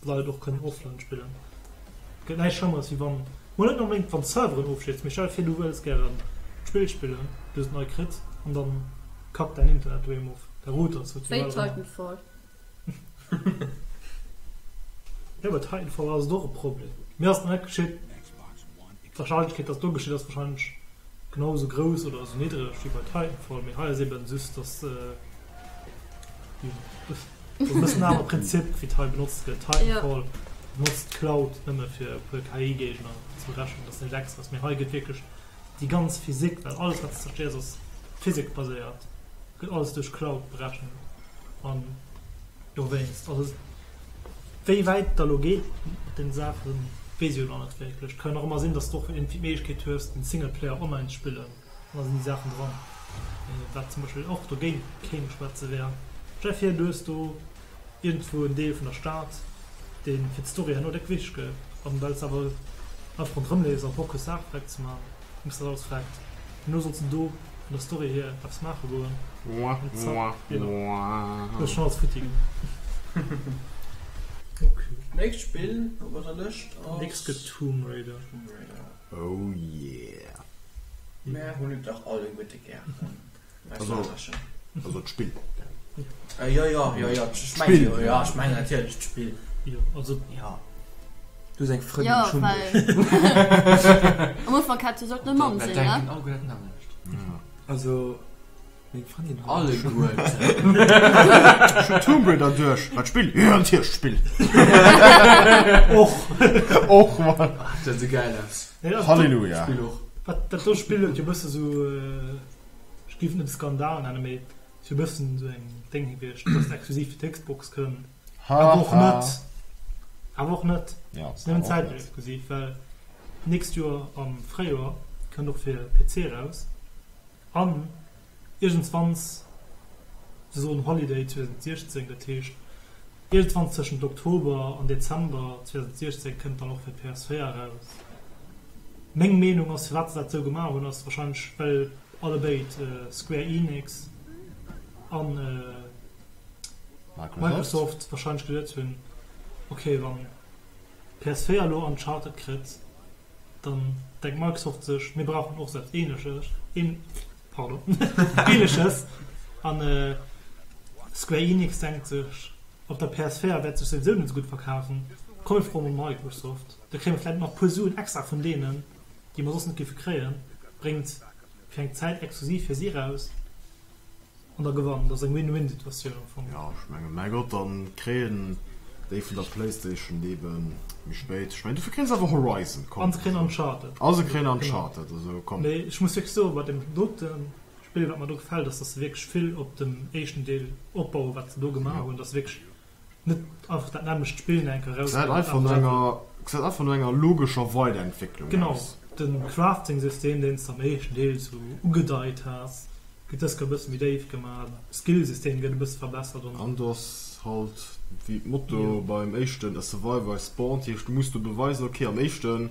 d'Leit och kënnen offline spillen. Et gëtt näischt schlëmmeres wéi wann, mol net onbedéngt wann d'Serveren ofstierzen, mee stell der vir du wëlls gären d'Spill spillen, du hues et nei kritt an dann kackt däin Internet doheem of, däi Router souzesoen. Wéi Titanfall. Jo, bei Titanfall ass et och e Problem. Mir ass et nach net geschitt. D'Warscheinlechkeet, dass et do geschitt, ass warscheinlech genau esou grouss oder esou niddreg wéi bei Titanfall. Mee hei ass eben just, dass jo, dat ass e bëssen en anere Prinzip, wéi et hei benotzt gëtt. Titanfall benotzt d'Cloud nëmme fir e puer KI-Géigner ze berechnen, dat ass näischt Extraes. Mee hei gëtt wierklech déi ganz Physik, well alles, wat s de zerstéiers, ass physikbaséiert, gëtt alles duerch Cloud berechent. An dowéinst, also wéi wäit et da lo geet mat den Saachen, weess ech jo nach net wierklech. Et ka jo nach ëmmer sinn, dass de och iergendwéi d'Méiglechkeet hues, den Singleplayer online ze spillen an da sinn déi Saachen dran. Wat zum Beispill och dogéint kéint schwätze wär, stell der vir, du hues do iergendwou en Deel vun der Stad, dee fir d'Story herno déck wichteg gëtt, an well s de awer einfach ronderëm leefs a Bock hues Saache vläicht ze maachen, méchs dat alles vläicht. Herno solls de do vun der Story hier eppes maache goen an zack, genau, hues schonn alles futti gemaach. Ok. Nächst Spill op eiser Lëscht ass. Nächst gëtt Tomb Raider. Tomb Raider. Oh yeah. Mär hunn et dach alleguerte gären. Also, also d'Spill. Jo, jo, jo, jo, ech mengen, jo, jo, ech mengen natierlech d'Spill. Jo, also. Ja. Du hues eng Frëndin Jo, schonn well am Ufank hätt se sollten e Mann Mir sinn, ne? denken alleguer dat nämmlecht. Also, meng Frëndin huet Alleguerten. Ech hunn Tomb Raider duerch. Wat, d'Spill? Jo, natierlech d'Spill. Och. Och, Mann. Ach, dat esou gäil aus. Halleluja. D'Spill och. Dat, dat do Spill huet jo e bësse sou. Ech géif et net e Skandal nennen, mee et wier e bëssen esou eng Déng gewiescht, dass et exklusiv fir d'Xbox kënnt. Awer och net. Awer och net. Et ass nëmmen zäitlech exklusiv, well d'nächst Joer am Fréijoer kënnt och fir PC eraus. An iergendswanns, se soen Holiday 2016, dat heescht iergendwann tëschent Oktober an Dezember 2016 kënnt dann och fir PS4 eraus. Meng Meenung ass, firwat se dat esou gemaach hunn, ass wahrscheinlech well allebéid Square Enix an Microsoft wahrscheinlech geduet hunn, ok wann PS4 elo Uncharted kritt, dann denkt Microsoft sech, mir brauchen och esou eppes ähnleches, pardon, ähnleches an Square Enix denkt sech, op der PS4 wäert sech souwisou net esou gutt verkafen, komm mir froe mol Microsoft. Da kréie mer vläit nach e puer Suen extra vun deenen, déi mer soss net géife kréien. Bréngt fir eng Zäit exklusiv fir si eraus an da gewannt. Dat ass eng Win-Win-Situatioun am Fong. Jo, ech mengen, mäi Gott, da kréien déi vun der Playstation ebe méi spéit. Ech mengen, dofir kréie se awer Horizon, komm. An se kréien Uncharted. A se kréien Uncharted, also komm. Mee ech muss wierklech soen, bei deem dote Spill, wat mer do gefält, ass, dass se wierklech vill op dem éischten Deel opbauen, wat se do gemaach hunn. Dass se wierklech Net einfach dat nämmlecht Spill nach eng Kéier Gesäit einfach no enger, gesäit einfach no enger logescher Weiderentwécklung Genau, aus. den Crafting-System, deen s de am éischten Deel sou ugedeit has, gëtt dës Kéier e bësse méi déif gemaach. Skill-System gëtt e bësse verbessert an. An du ass halt wéi d'Motto beim éischten, a survivor is born, dat heescht du muss do beweisen, ok am éischten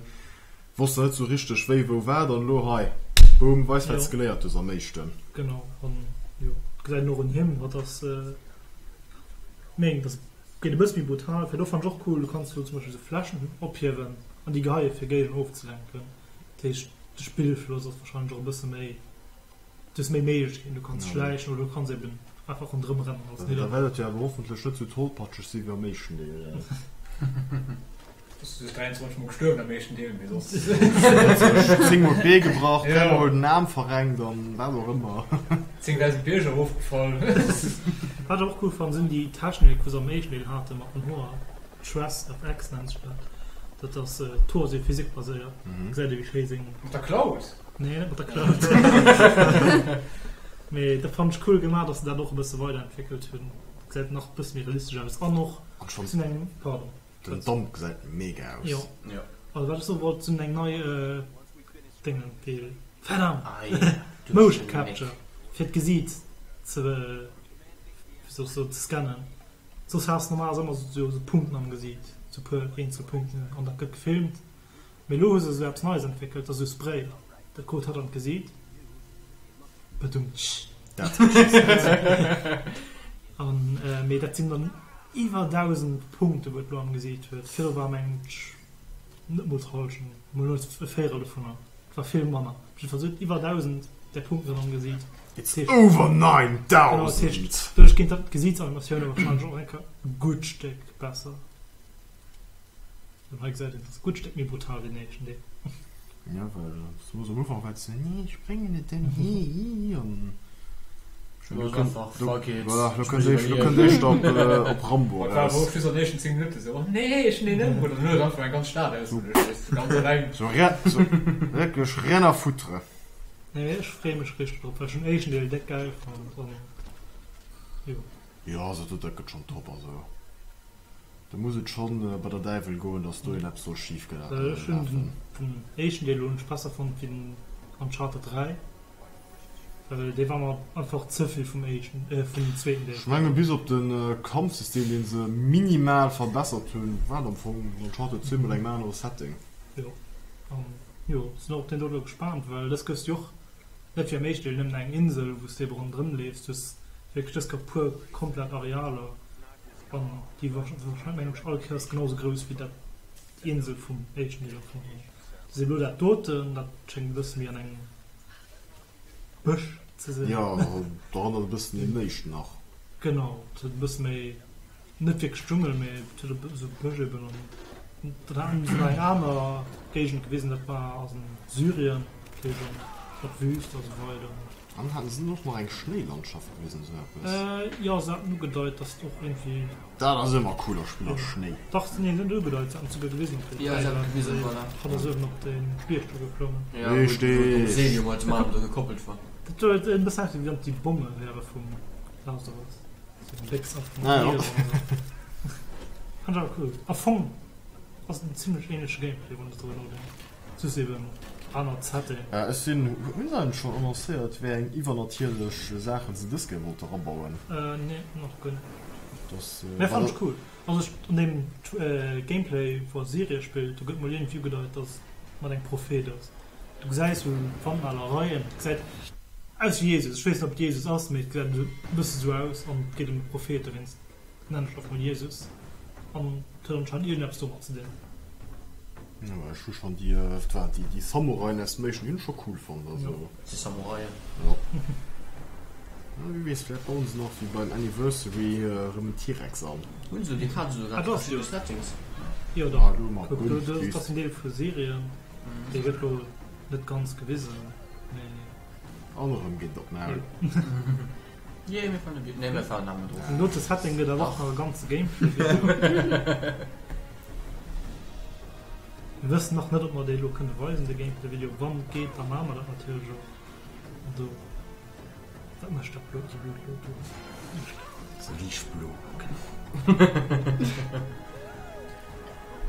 wosst der net sou richteg wéi wou wat an elo hei, boom, weis wat s geléiert hues am éischten. Genau, an jo, gesäit een och un him, hatt ass. Meng dass geet e bësse méi brutal fir. Do fannen ech och cool, du kanns do zum Beispill sou Fläschen ophiewen an déi geheie fir Géigner ofzelenken. Dat heescht de Spillfloss ass wahrscheinlech och e bësse méi, du hues méi Méiglechkeeten, du kanns schläichen oder du kanns eben einfach ronderëm rennen als Da wäert et jo awer hoffentlech net sou tollpatscheg si wéi am éischten Deel. Bass du 23 mol gestuerwen am éischten Deel, mee soss. 10 mol d'Bee gebrach, 3 mol den Aarm verrenkt an wat och ëmmer. 10.000 Bierger erofgefall. Wat ech och cool fannen sinn déi Technik wou se am éischten Deel haten mat den Hoer, Tress FX nennt sech dat. Dat ass Tor si physikbaséiert. Gesäit ee wéi schéi seng. Mat der Cloud? Nee, net mat der Cloud. Mee dat fannen ech cool gemaach, dass se dat och e bësse weiderentwéckelt hunn. Gesäit nach e bësse méi realistesch aus an och An schonn sinn eng, pardon. Den Damp gesäit mega aus. Jo. Also wat ech soe wollt, sinn eng nei Déngen, déi, verdammt, Motion Capture fir d'Gesiit ze, wéi soll ech soen, ze scannen. Soss has de normalerweis ëmmer sou Punkten am Gesiit, sou puer eenzel Punkten an dat gëtt gefilmt. Mee elo hu se sou eppes Neies entwéckelt, dat ass sou Spray, dat krut hatt an d'Gesiit. Badumtsch. Dat hat ech gesot. An mee dat sinn dann iwwer 1.000 Punkte wou et elo am Gesiit huet. Virdru war mengen ech net mol d'Hallschent, mol net e Véierel dovunner, et war vill manner. Op jiddwer Fall se huet iwwer 1.000 där Punkten am Gesiit. It's over 9.000! Genau, dat heescht, doduerch ginn d'Gesiitsanimatiounen warscheinlech och eng Kéier e gutt Stéck besser. An hei gesäit een, et ass e gutt Stéck méi brutal wéi den éischten Deel. Jo, well soss am Ufank war et sou, nee, ech bréngen et denn hi, hi, hi, an Lo ass einfach, fuck it, voilà, lo kënnt éischt, lo kënnt éischt op, op Rambo Et war eraus. och just an den éischten 10 Minutte sou, oh nee, ech hunn deen ëmbruet, an dann huet et einfach eng ganz Stad ausgelöscht, ganz eleng. Sou, sou wierklech rien à foutre. Nee, ech freeë mech richteg drop, well ech hunn den éischten Deel déck gäil fonnt an jo. Jo, also dat gëtt schonn top, also do muss et schonn bei der Däiwel goen, dass do een eppes soll schif Well ech hunn lafen. den éischten Deel hunn ech besser fonnt wéi den Uncharted 3, well dee war mer einfach ze vill vum éischten, vum zweeten Deel. Ech menge bis op de Kampfsystem, dee se minimal verbessert hunn, war et am Fong Uncharted 2 mat engem anere Setting. Jo, an Jo, sinn och op deen do elo gespaant, well dës gëss jo och net wéi am éischten Deel nëmmen eng Insel, wou s de ebe ronderëm leefs. Du hues wierklech dës Kéier puer komplett Arealer an déi warscheinlech, mengen ech, all Kéiers genau sou grouss wéi dat déi Insel vum éischten Deel am Fong. An elo dat doten, dat schéngt e bësse méi an engem Bësch ze sinn. Jo, dorënner e bëssen een éischten nach. Genau, et huet e bësse méi. Net wierklech Dschungel, mee et huet esou Bësch eben an dann haten se nach eng aner Géigend gewisen, dat war a Syrien, dat heescht an mat Wüst a sou weider. An haten se och nach eng Schnéilandschaft gewisen, esou eppes? Jo, se haten ugedeit, dass et och iergendwéi. Dat ass ëmmer cool a Spiller, Schnéi. Dach, nee, se hunn et ugedeit, se haten et souguer gewisen op der Jo, se haten et gewisen, voilà. Hatt ass uewen op de Bierg do geklommen. Jo, wou Richtig. d'Seejo mat dem Arm do gekoppelt war. Dat huet e bëssen ausgesinn, wéi wann et déi Bomme wäre vum Last of Us. Fand ech awer cool. Am Fong ass et en zimlech ähnleche Gameplay wann s de driwwer nodenks, just eben anert Setting. Ech sinn, hunn se eigentlech schonn annoncéiert wéi eng iwwernatierlech Saachen se dës Kéier wollte rabauen? Nee, nach guer net. Dass, Mä fand ech cool. Also ech, an deem Gameplay wou a Syrie spillt, do gëtt mol iergendwéi ugedeit dass et mat engem Prophet ass. Du gesäis sou Wandmalereien, et gesäit aus wéi Jesus. Ech weess net ob et Jesus ass, mee et gesäit esou e bësse sou aus an et geet ëm e Prophet, dowéinst nennen ech einfach mol Jesus. An et huet anscheinend iergendeppes domat ze dinn. Jo, ech hu schonn déi, wat war et, déi Samuraien aus dem éischten hunn ech scho cool fonnt, also. Déi Samuraien. Jo. Wie weess, vläicht bauen se nach wéi beim Anniversary erëm en T-Rex an. Hunn se, déi haten se Ah, do grad Settings. Jo, dach, dat ass en Deel vu Syrien. Dee gëtt lo net ganz gewisen, mee. An erëm geet et op d'Maul. Jee, mir falen op, nee, mir falen awer drop. Den dote Setting gëtt awer och nach e ganze Gameplay-Video. Mir wëssen nach net, ob mer dee lo kënne weisen, de Gameplay-Video. Wann et geet, da maache mer dat natierlech och. An do. Wat mécht dat blo, esou blot elo do? Esou liicht blo.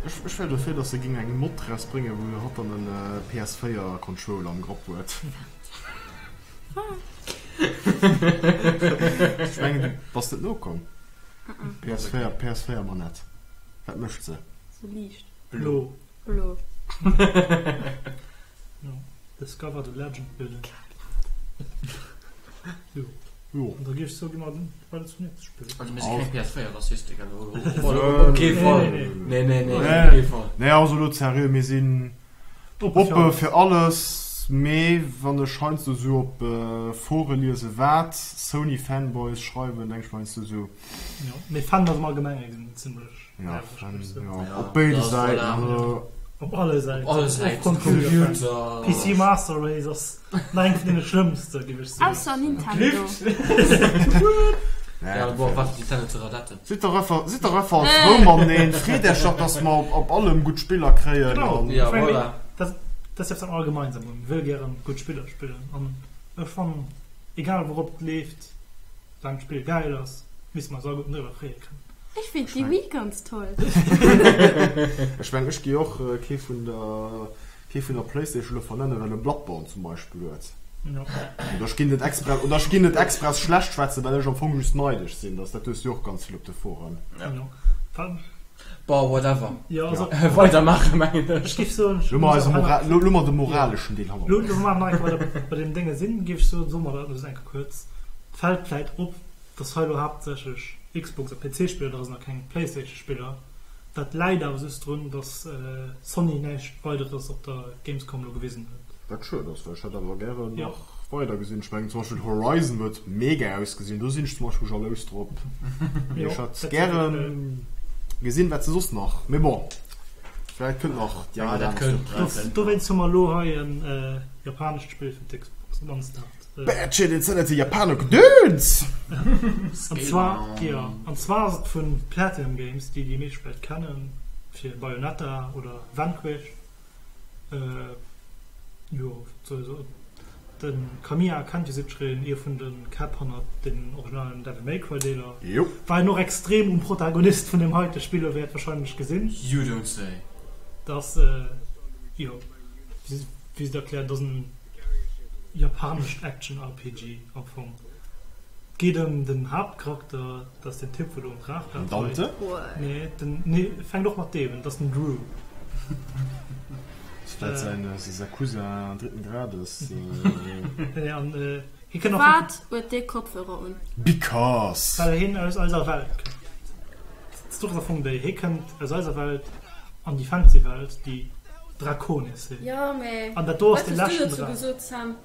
Ech wär dofir dass se ging eng Mod raus bréngen wou hatt dann en PS4 Controller am Grapp huet. Ech mengen du bass net nokomm. PS4 PS4 Manett wat mécht se? Se liicht. Blo. Blo. Discover the Legend Village. Jo. Jo. An da gi ech sou gi mer weider zum nächste Spill. Also mir si keng PS4-Rassisten, gell? Op kee Fall. Nee, nee, nee, op kee Fall. Nee, also elo seriö, mir sinn oppe fir alles, mee wann ech heiansdo sou op Fore liese wat Sony-Fanboys schreiwen, denk ech mer heiansdo sou. Jo, mee Fanboys am Allgemenge sinn zimlech. Ja, ja, op béide Säiten. Also. Op alle Säiten. Op alle Säiten. Computer. PC Master Race ass nach eng vun deene schlëmmste, géif ech soen. Ausser Nintendo. Ja, bon, wat déi Tenne ze radetten. Sidd dach einfach, sidd dach einfach frou mateneen. Freet Äech dach, dass mer op, op allem gutt Spiller kréien. Genau, An Ja, ech mengen, voilà. dat, dat ass eppes, wat mer all gemeinsam hunn. Mir wëlle gären gutt Spiller spillen. An ech fannen, egal wourop et leeft, soulaang d'Spill gäil ass, misste mer eis alleguerten driwwer freeë kënnen. Ech find déi Wii ganz toll. Ech mengen, ech gi och kee vun der. Kee vun der Playstation elo vernennen, well e Bloodborne zum Beispill huet. Oder ech ginn net express, oder ech ginn net express schlecht schwätzen, well ech am Fong just neidesch sinn. Dass dat hues du jo och ganz vill op de Foren. Bon, whatever. Jo, also Weider maachen, mengen ech. Ech géif soen, Lo mer eise Mora-, lo, lo mer de moraleschen Deel hannert Lo, eis. lo mer nach eng Kéier bei der, bei deem Dénge sinn, géif ech soen, soe mer dat elo eng Kéier kuerz. Et fält vläit op, dass hei elo haaptsächlech Xbox a PC-Spiller dra sinn a keng Playstation-Spiller. Dat läit awer just drun, dass Sony näischt Weideres op der Gamescom elo gewisen huet. Wat schued ass, well ech hätt awer gären nach weider gesinn. Ech mengen zum Beispill Horizon huet mega ausgesinn, do sinn ech zum Beispill jalous drop. Mee ech hätt gären gesinn, wat se soss nach, mee bon, vläit kënnt nach déi eng oder aner Surprise. Dowéinst hu mer elo hei e japanescht Spill fir d'Xbox, op d'mannst dat. Batshit Insanity Japano Gedöns! An zwar, jo, an zwar ass et vu Platinum Games, déi déi meescht vläicht kennen fir Bayonetta oder Vanquish. Jo, wat soll ech soen, de Kamiya kennt jo sichereen, ee vun de Käpp hannert den originalen Devil May Cry Deeler. Jo. War en och extrem um Protagonist vun deem heite Spill, elo wäert wahrscheinlech gesinn. You don't say. Dass, jo, wéi se et erklären, dass en. Japanescht Action-RPG am Fong. Et geet ëm den Haaptcharakter, dat ass den Typ wou do um Draach Den Dante? Nee, den, nee, fänkt och mat D un, dat ass den Drew. Ass vläit säin, säi Cousin dritten Grades. Nee, an hie kënnt och. Wat huet dee Kopfhörer un? Because! Well hien aus eiser Welt kënnt. D'Story ass am Fong déi, hie kënnt aus eiser Welt an déi Fantasy-Welt, déi Draconis sinn. Jo, mee An dat do ass wat de hues du leschten dozou Draach. gesot, Sam?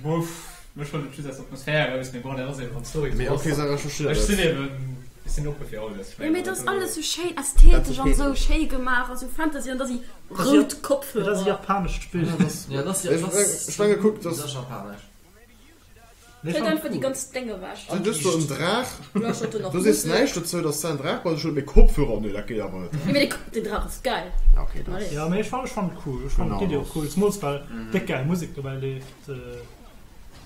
Bof, mech holt et just aus der Atmosphär eraus, mee bon, dat ass eben wann d'Story Mee esou okay, ass. Sarah, ech verstinn Ech dat. sinn eben, ech sinn oppe fir alles. Ech Jo, mee mengen, et ass dat alles do. sou schéin ästhetesch an Dat esou schéi gemaach a sou Fantasy an da si Dat ass rout ja, Kopfhörer. dat ass e japanescht Spill. Ja, dat ass, Ech dat ass, ech menge kuck, dat dass. ass japanesch. Nee, Fällt fand einfach ech déi cool. ganz Déng ewech. Du hues do en Draach, Lauschtert do nach du sees Musek. näischt dozou, dass en Draach bei sech huet, mee Kopfhörer, nee, dat geet awer net. Jo, mee de, den Draach ass geil. Ja, okay, dat ass. Ja, mee ech fand, ech fand et cool. Ech fand Genau, d'Iddi och dat cool, ass. zemools well déck geil Musek dobäi leeft.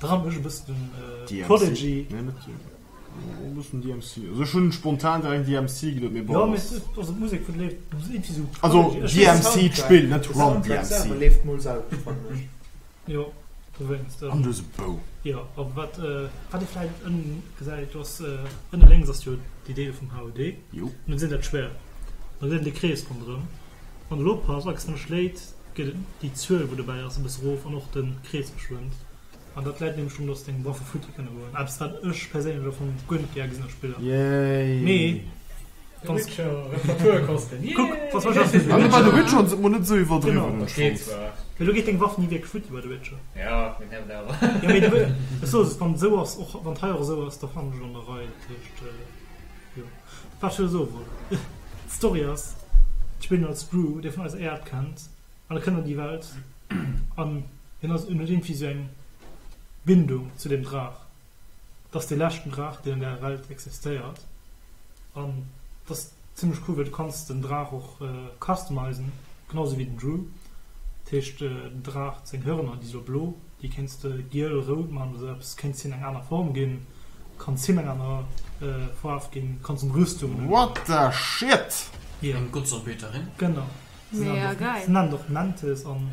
Dat erënnert mech e bëssen un DMC? Prodigy. Nee, net e bëssen DMC. Also ech hunn spontan direkt DMC geduet, mee Jo, bon, mee ass. et, also d'Musek vun leeft iergendwéi sou Also Prodigy. Ech weess DMC d'Spill, net De Run Soundtrack DMC. selwer leeft mol selwer, fannen ech. Jo, dowéinst. An du hues e Bou. Jo, a wat wat ee vläit ënnen gesäit, do ass ënne lénks ass jo déi Deel vum HUD. Jo. An do sinn dat Schwäert. An do sinn de Krees ronderëm. Wann de elo oppass, all Kéiers wann e schléit, geet déi Zuel wou dobäi ass e bësse rof an och de Krees verschwënnt. An dat läit nämlech drun, dass deng Waffe futti kënne goen. Eppes wat ech perséinlech am Fong guer net gär gesinn a Spiller. Yay! Mee The wanns Witcher, Reparaturkosten, Kuck, yay! was was Ah, mee bei The Witcher hunn se et mol net esou iwwerdriwwen, Genau. ech Dat geet fonnt. zwar. Mee do geet deng Waff ni wierklech futti bei The Witcher. Ja, mee nervt awer. Jo, mee du, ech soe se, wann et esou ass, och wann et hei och esou ass, da fannen ech et an der Rei. Dat heescht, jo. Wat ech elo soe wollt, D'Story ass, d'Spillen als Drew, dee vun eiser Äerd kennt, an e kënnt an déi Welt an hien ass, en huet iergendwéi esou eng Bindung zu deem Draach. Et ass dee leschten Draach, deen an der Welt existéiert. An et ass zimmlech cool, well du kanns den Draach och customizen, genau sou wéi den Drew. Dat heescht, den Draach seng Hörner, déi si lo blo, déi kéints de giel, rout man oder sou eppes, kéints him eng aner Form ginn, kanns him eng aner Faarf ginn, kanns em Rüstungen What the shit! Jo. Eng Gottsarbeterin. Genau. Se Mega nennen och, geil. se nennen och Mantis an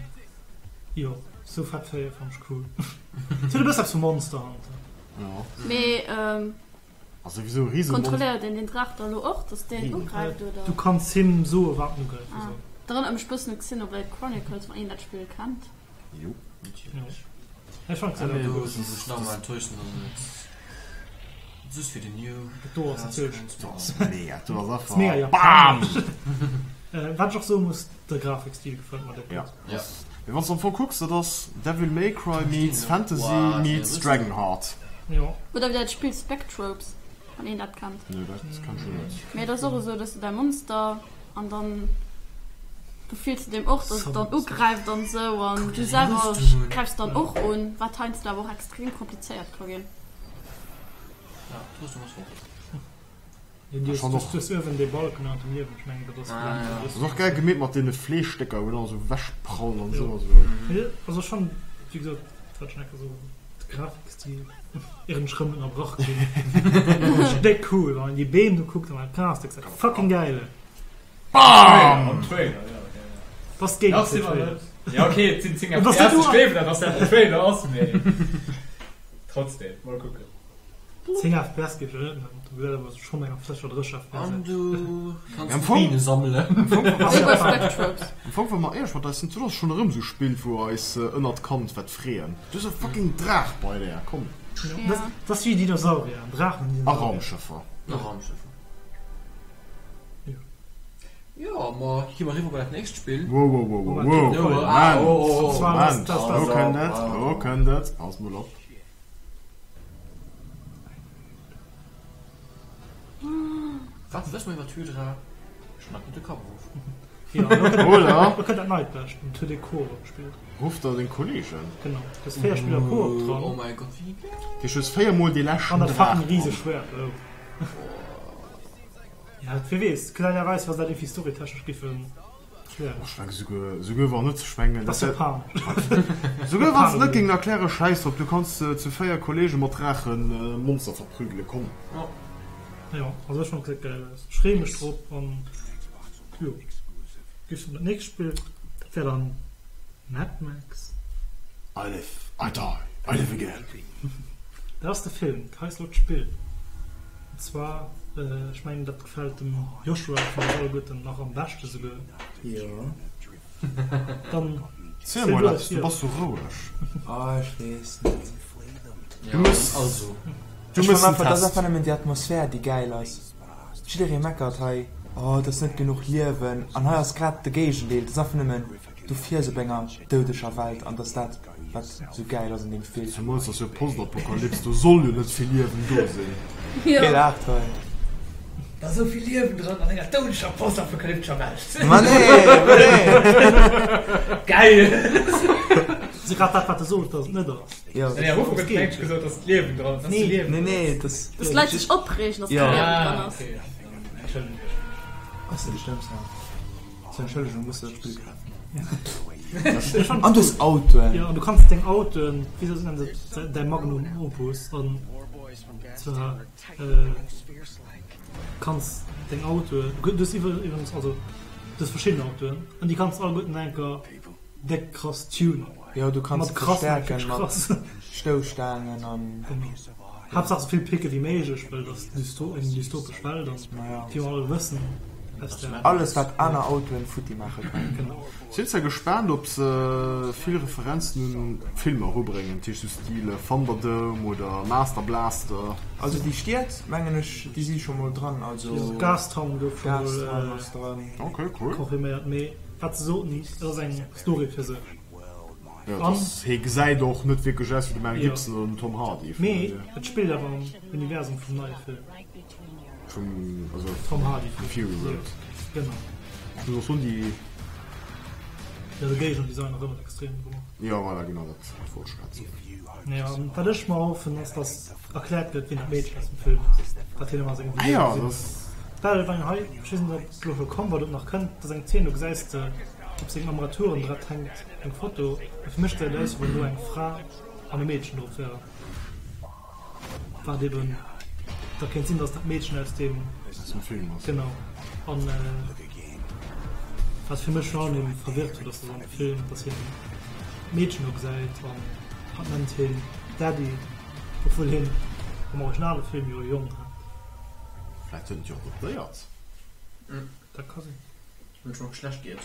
jo, sou fett Véier fannen ech cool. Se huet e bësse eppes vu Monster Hunter. Jo. Mee ähm, Also wieso Riesenmonster? kontrolléiert een den Draach da lo och, dass deen ugräift oder? Du kanns him soe wat en ugräife Ah. soll. Dat erënnert mech bëssen u Xenoblade Chronicles, wann een dat Spill kennt. Jo. Jo. Ech fannen Ah, nee, et Do das sinn sech ist- nach das- mal enttäuschen, dass et just fir den New Dat do ass natierlech Dat ass mega, dat ass ass mega einfach BAM! japanesch. Äh, wat ech och soe muss, de Grafikstil gefält mer déck Ja. gutt. Ja. Mee wann s du am Fong kucks, dat ass Devil May Cry meets Fantasy Wow, meets dat Dragonheart. Jo. Oder wéi dat Spill Spectrobes, wann een dat kennt. Nee, dat kenn ech net. Mee et ass och esou, dass du däi Monster an dann befiehlst du deem och, dass et dann ugräift an esou an du selwer gräifs dann och un, wat heiansdo awer och extrem komplizéiert ka ginn. Ja, d'Rüstung ass fort. Jo, du hues uewen dee Balken an dem Liewen, ech mengen dat ass ah, ja. Ass och geil gemeet mat deene Fleeschstécker, wou dann esou wechprallen an esou. Jo. Also schon, wéi gesot, wat ech nach soen, de Grafikstil, ier ech rëm ënnerbrach ginn, ass déck cool, wann een déi Beem do kuckt an dat Gras, dat gesäit fucking geil aus. Bam! Am Trailer, ja. Das ass Gameplay-Trailer. Ja, okay, et sinn 10 FPS, ech gleewen dat, dass dat den Trailer ass, mee trotzdem, mol kucken. 10 FPS géif ech net nennen, do gesäit awer schonn eng sécher 30 FPS An aus. du kanns Am Fong- Biene sammelen. Am Fong, Wéi bei Spectrobes. Am Fong, wa mer éierlech mat eis sinn, dat ass schonn erëm esou Spill, wou eis ënnert Kand wäert freeën. Du hues e fucking Draach bei där, komm. Dat dat ass wéi Dinosaurier, en Draach an A Dinosaurier. Raumschëffer. A Raumschëffer. Jo, ma gi mer eriwwer bei dat nächst Spill. Wow, wow, wow, wow, wow. Moment, Moment, Moment, elo kënnt et, elo kënnt et, pass mol op. Wat wësse mer iwwer d'Hydra? Schnapp mir de Kapp erof. Jo, elo kënnt Oder? elo kënnt dat neit Bescht, den 2D Koop Spill. Ruff der deng Kollegen. Genau, du hues 4 Spiller Koop dran. Oh mäi Gott, wéi geil! Dir hues 4 mol dee leschten An dat Draach fucking dran. Riseschwert, oh. Ja, wie weess, klengerweis, wa se dat irgendwie storytechnesch giffen Ech mengen souguer, souguer wann net, ech mengen Dat ass japanesch. Souguer wann se net géingen erklären, schäiss drop, du kanns zu 4 Kollege mat Draachen Monster verprügelen, komm. Jo, also ech fannen et gesäit geil aus. Ech freeë mech drop an jo, giff dat nächst Spill, dat wär dann Mad Max. I live, I die, I live again. Dat ass de Film, hei ass elo d'Spill. An zwar, ech mengen dat gefält dem Joshua vun eis alleguerten nach am beschte souguer. Jo. Dann Ziel mol eppes, du bass sou roueg. Oh, ech weess net. Du mëss, also. Du Ech mëss fannen en einfach, dat ass Test. einfach nëmmen déi Atmosphär, déi gäil ass. Jidderee meckert hei, oh, et ass net genuch Liewen. An hei ass grad de Géigendeel, et ass einfach nëmmen, du fiers op enger doudeger Welt an et ass dat, wat sou gäil ass an deem Spill. Zemools ass jo Postapokalyps, do soll jo net vill Liewen do sinn. Kee laacht hei. Da ass esou vill Liewen dran an enger doudeger postapokalyptescher Welt. Ma nee, ma nee. Geil! Ass jo grad dat wat de sot, dass et net ass. Jo. Nee, am Ufank huet de Mensch gesot, dass d'Liewen dran ass. Nee. Liewen Nee, nee, das. Dass d'Leit sech opreegen, dass kee Ja. Liewen dran Ah, ass. okay. Entschëllegt mech. Ass net schlëmm, Sam. Zur Entschëllegung muss de dat Spill kafen. Ech fand An du hues Autoen. Jo, an du kanns deng Autoen, wéi se nennen se däi Magnum Opus, an zwar kanns deng Autoen, du hues iwwer, also du hues verschidden Autoen an déi kanns alleguerten enker déck krass tunen. Jo, du kanns Mat krass mengen ech verstärken wierklech mat krass. Stousstaangen an. Genau. Haaptsaach esou vill Picke wéi méiglech, well et ass eng dystopesch Welt an wéi mer all wëssen aus der. Alles wat aner Autoen futti maache kann. Genau. Sinn zwar gespaant ob se vill Referenzen un Filmer erubréngen, dat heescht sou Style Thunderdome oder Master Blaster. Also déi Stied mengen ech déi si scho mol dran, also Gastown gouf scho mol Gastown ass dran. Ok cool. Confirméiert, mee wat se soten, et ass eng Story fir sech. Jo, dass hee gesäit och net wierklech aus wéi de Mel Gibson oder den Tom Hardy. Mee et spillt awer am Universum vum neie Film. Vum, also Tom Hardy Film. Fury Road. Genau. Ech muss och soen, déi. Jo, de Géigendesign erënnert extrem drun. Jo, voilà, genau dat wollt ech grad soen. Jo, an wat ech mer hoffen, ass, dass erkläert gëtt, wien dat Meedchen aus dem Film ass, wat hien ëmmer a sengem Ah Video jo, gesinn dat. huet. Well, wann hei, ech weess net, ob et elo scho komm war oder ob et nach kënnt, dat ass eng Zeen, do gesäis de op sengem Armaturenbrett hänkt eng Foto, a fir mech gesäit et aus, wéi wann do eng Fra an e Meedchen drop wären. Wat eben da kéint sinn, dass dat Meedchen aus deem. Aus dem Film ass. Genau. An wat fir mech virun allem eben verwirrt huet, ass, dass am Film, dass hien d'Meedchen do gesäit an hatt nennt hien Daddy, obwuel hien am originale Film jo e Jong hat. Vläicht huet en et jo adoptéiert. Dat ka sinn. Hunn ech mech schlecht giert.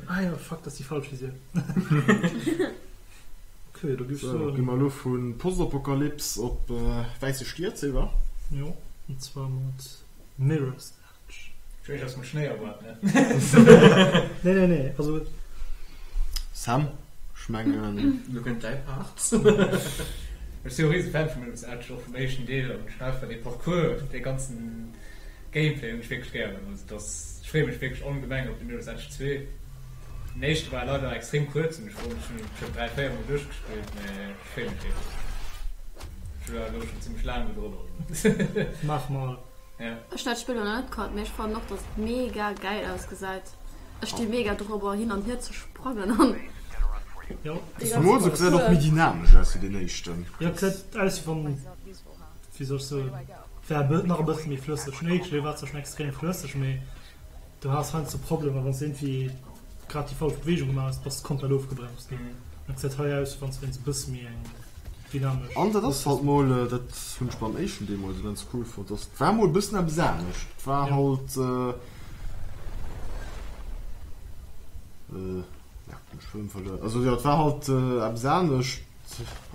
Ah jo, fuck, dat ass déi falsch Visier. Ok, da giff ech Sou, soen. gi mer elo vu Postapokalyps op wäisse Stied, sewer? Jo, an zwar mat Mirror's Edge. Ech weess, ass mat Schnéi erwaart, ne? Nee, nee, nee, also. Sam, ech mengen. Lo kënnt däi Part. Ech si jo riese Fan vu Mirror's Edge, och vum éischten Deel, an ech hunn einfach dee Parcours, dee ganzen Gameplay hunn ech wierklech gären, also dass ech freeë mech wierklech ongemeng op de Mirror's Edge 2. Den éischte war leider extrem kuerz an ech wollt ech hunn en bestëmmt 3, 4 mol duerchgespillt, mä ech freeë mech wierklech. Ech war elo schon zimmlech laang do drun. Maach mol. Ja. Ech hun dat Spill nach net kannt, mee ech fannen och dass et mega geil ausgesäit. Ech sti mega dorobber hin an hier ze sprangen an Jo. déi ganz Zemools et gesäit och méi dynamesch aus wéi deen éischten. Jo, et gesäit aus wéi wann, wéi soll ech soen, et wär nach e bësse méi flësseg. Den éischten dee war zwar schon extrem flësseg, mee Du has heiansdo Problemer wanns de iergendwéi grad déi falsch Bewegung gemaach hues, bass de komplett ofgebremst ginn. Dat gesäit hei aus wéi wanns de wéinst e bësse méi eng dynamesch. An dat ass halt mol, dat hunn ech beim éischten deemools immens cool fonnt, dass et war mol e bëssen eppes anescht. Et war halt, ja, hunn ech Fuedem verluer. Also jo, et war halt eppes anescht.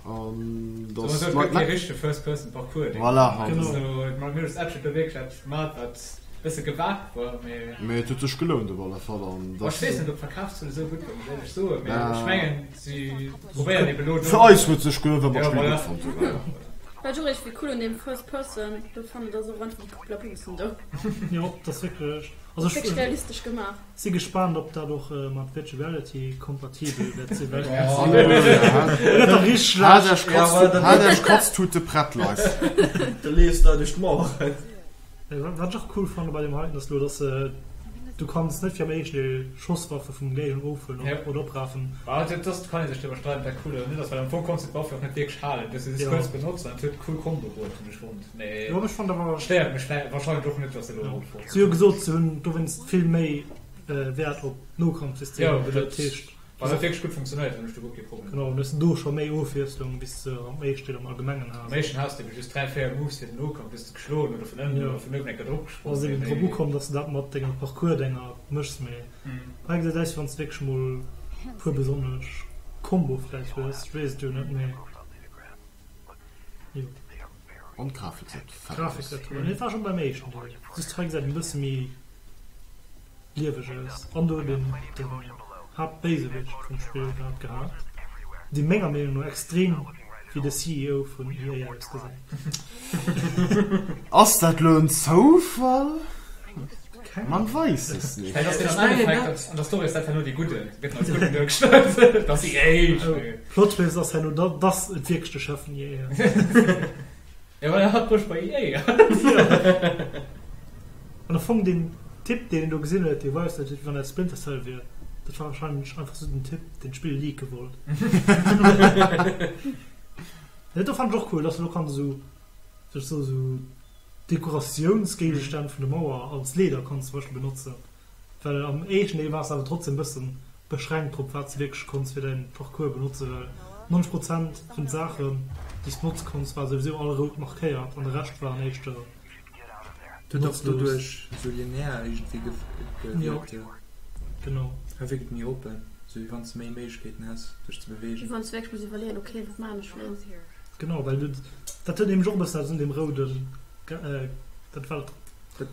An dass d'Leit Et gëtt kee net. richtege First-Person-Parcours. Voilà, halt. Genau. Mir hunn das Action do wierklech eppes gemaach, wat e bësse gewagt war, mee. Mee et huet sech gelount op alle Fall an Ech dass. weess net, ob d'Verkafszuele sou gutt waren, muss ech éierlech soen, mee ech mengen, si probéieren ebe lo do. Fir eis huet sech gelount, well mer Jo, d'Spill voilà. gutt fonnt hunn. Wat ech och iergendwéi cool un deem First Person do fannen, dat ass och einfach déi Kuppelablussen do. Jo, dat ass wierklech, also ech. Wierklech realistesch gemaach. Si gespaant op dat och mat Virtual Reality kompatibel wäert sinn, well dat gëtt da richteg schlecht. Haalt Äech Katztute prett, Leit. Da leefs de duerch d'Maueren. Wat ech och cool fanne bei deem heiten ass elo, dass du kanns net wéi am éischten Deel Schosswaffe vum Géigner ofhuelen oder oprafen. Dat ass, kann ee sech driwwer streiden, ob dat cool oder net ass, well am Fong konns de d'Waff jo och net wierklech halen, du hues se just kuerz benotzt an et huet cool Kombo bruet, hunn ech fonnt. Mee Jo, ech fand awer. Stéiert mech wahrscheinlech och net, dass se elo erop wor. Si hu gesot, se hunn dowéinst vill méi Wäert op Nokampfsystemer Jo, geluet. dat Dat heescht. Wann dat wierklech gutt funktionéiert, hunn ech do guer kee Problem. Genau, dann hues de do scho méi Ofwiesslung, wéi s de am éischten Deel am Allgemengen has. Am éischten has de ebe just 3, 4 Moves fir den Nokampf, bis de geschloen oder vun ënnen oder vun uewen eng Kéier drop gesprongen. Ass eben drop ukomm, dass de dat mat dengem Parcours-Denger méchs, mee hei gesäit aus, wéi wann s de wierklech mol e puer besonnesch Kombo vläicht hues, ech weess et jo net, mee jo. An d'Grafik säit fett Grafik aus. säit toll. Mee war schon beim éischten Deel. Just hei gesäit en bësse méi lieweg aus. An do huet een den Haaptbéisewicht vum Spill grad gehat, dee menger Meenung no extrem wéi de CEO vun EA ausgesäit. Ass dat lo en Zoufall? Keng Man weis es nicht. Vläicht ass deen am Endeffekt, an der Story ass dat herno dee Gudden, gëtt als Gudden duergestallt. Dat ass EA. Plot Twist ass herno, da dass et wierklech de Chef vun EA ass. Ja, well hat Busch bei EA. An am Fong deen Typ deen een do gesinn huet, dee weist dat wéi wann dat Splinter Cell wier, dat war wahrscheinlech einfach sou den Typ deen d'Spill leake wollt. Dat do fannen ech och cool, dass du lo kanns esou, wéi soll ech soen, esou Dekoratiounsgéigestänn vun der Mauer als Leeder kanns zum Beispill benotzen, well am éischten Deel waars de awer trotzdem bëssen beschränkt drop wat s de wierklech konns fir däin Parcours benotzen, well 90 Prozent vun de Saachen déi s benotze konns war souwisou all rout markéiert an de Rescht waren éischter Dat ass notzlos. doduerch sou linear iergendwéi gewierkt, jo. Genau. Hei wierkt et méi open, sou wéi wann s de méi Méiglechkeeten häss dech ze Wéi beweegen. wann s de wierklech muss iwwerleeën, ok, wat maan ech elo? Genau, well du, dat huet nämlech och e bëssen eppes un deem rouden, dat war dat,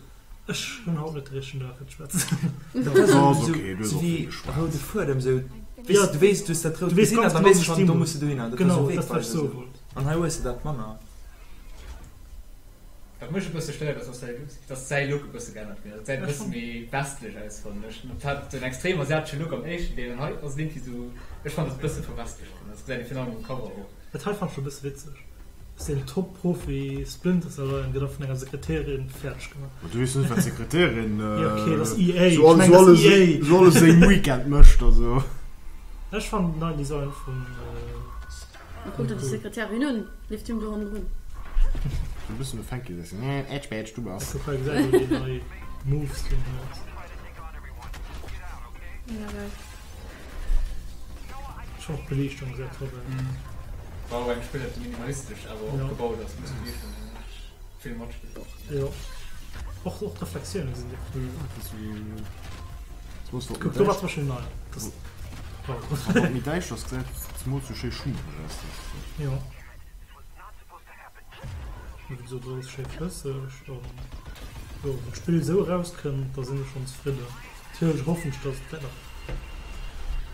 ech hunn haut net de richtegen Dag fir ze schwätzen. Dat war Ass sou, ok, du hues sou och vill wéi geschwat. roude Fuedem, sou, weess, Ja, du weess, du hues dat rout du weess gesinn an ganz da genau, weess wou du schonn, du do muss. muss de dohinner, dat war Genau, sou dat wat ech wegweisend soe sou. wollt. An hei hues de dat manner. Wat mech e bësse stéiert ass, dass säi Look e bësse geännert ginn ass. Et gesäit e bësse méi westlech aus, fannen ech. Et hat en extrem asiatesche Look am éischten Deel an hei ass et iergendwéi sou, ech fannen et e bësse verwestlecht ginn. Dat gesäit ee virun allem um Cover och. Dat hei fannen ech scho e bësse witzeg. Dass deen Top-Profi Splinter Cell hei gëtt da vun enger Sekretärin fäerdeg gemaach. Ma du weess net, wat d'Sekretärin Jo, okay, dat ass EA. sou Ech mengen, dat ass EA. alles sengem Weekend mécht. Also. Ech fannen den neien Design vum. Da kuckt er déi Sekretärin un, leeft him do hannendrun. Sou e bëssen de Fänki sech, nee, ätsch bätsch, du bass. Kuck hei, gesäit een déi nei Moves déi en huet. Mega geil. Schon och d'Beliichtung gesäit top aus. War och eng Spill dat minimalistesch awer opgebaut ass, muss Beliichtung vill matspillen. Jo, och och d'Reflexioune sinn déck cool. Kuck, do war zum Beispill nei. Das Wann et méi däischter ass, gesäit et zemools sou schéi schummereg aus. Jo. Wéi gesot, et ass schéi flësseg an jo, wann d'Spill esou erauskënnt, da sinn ech schonn zefridden. Natierlech hoffen ech, datt et vläicht nach e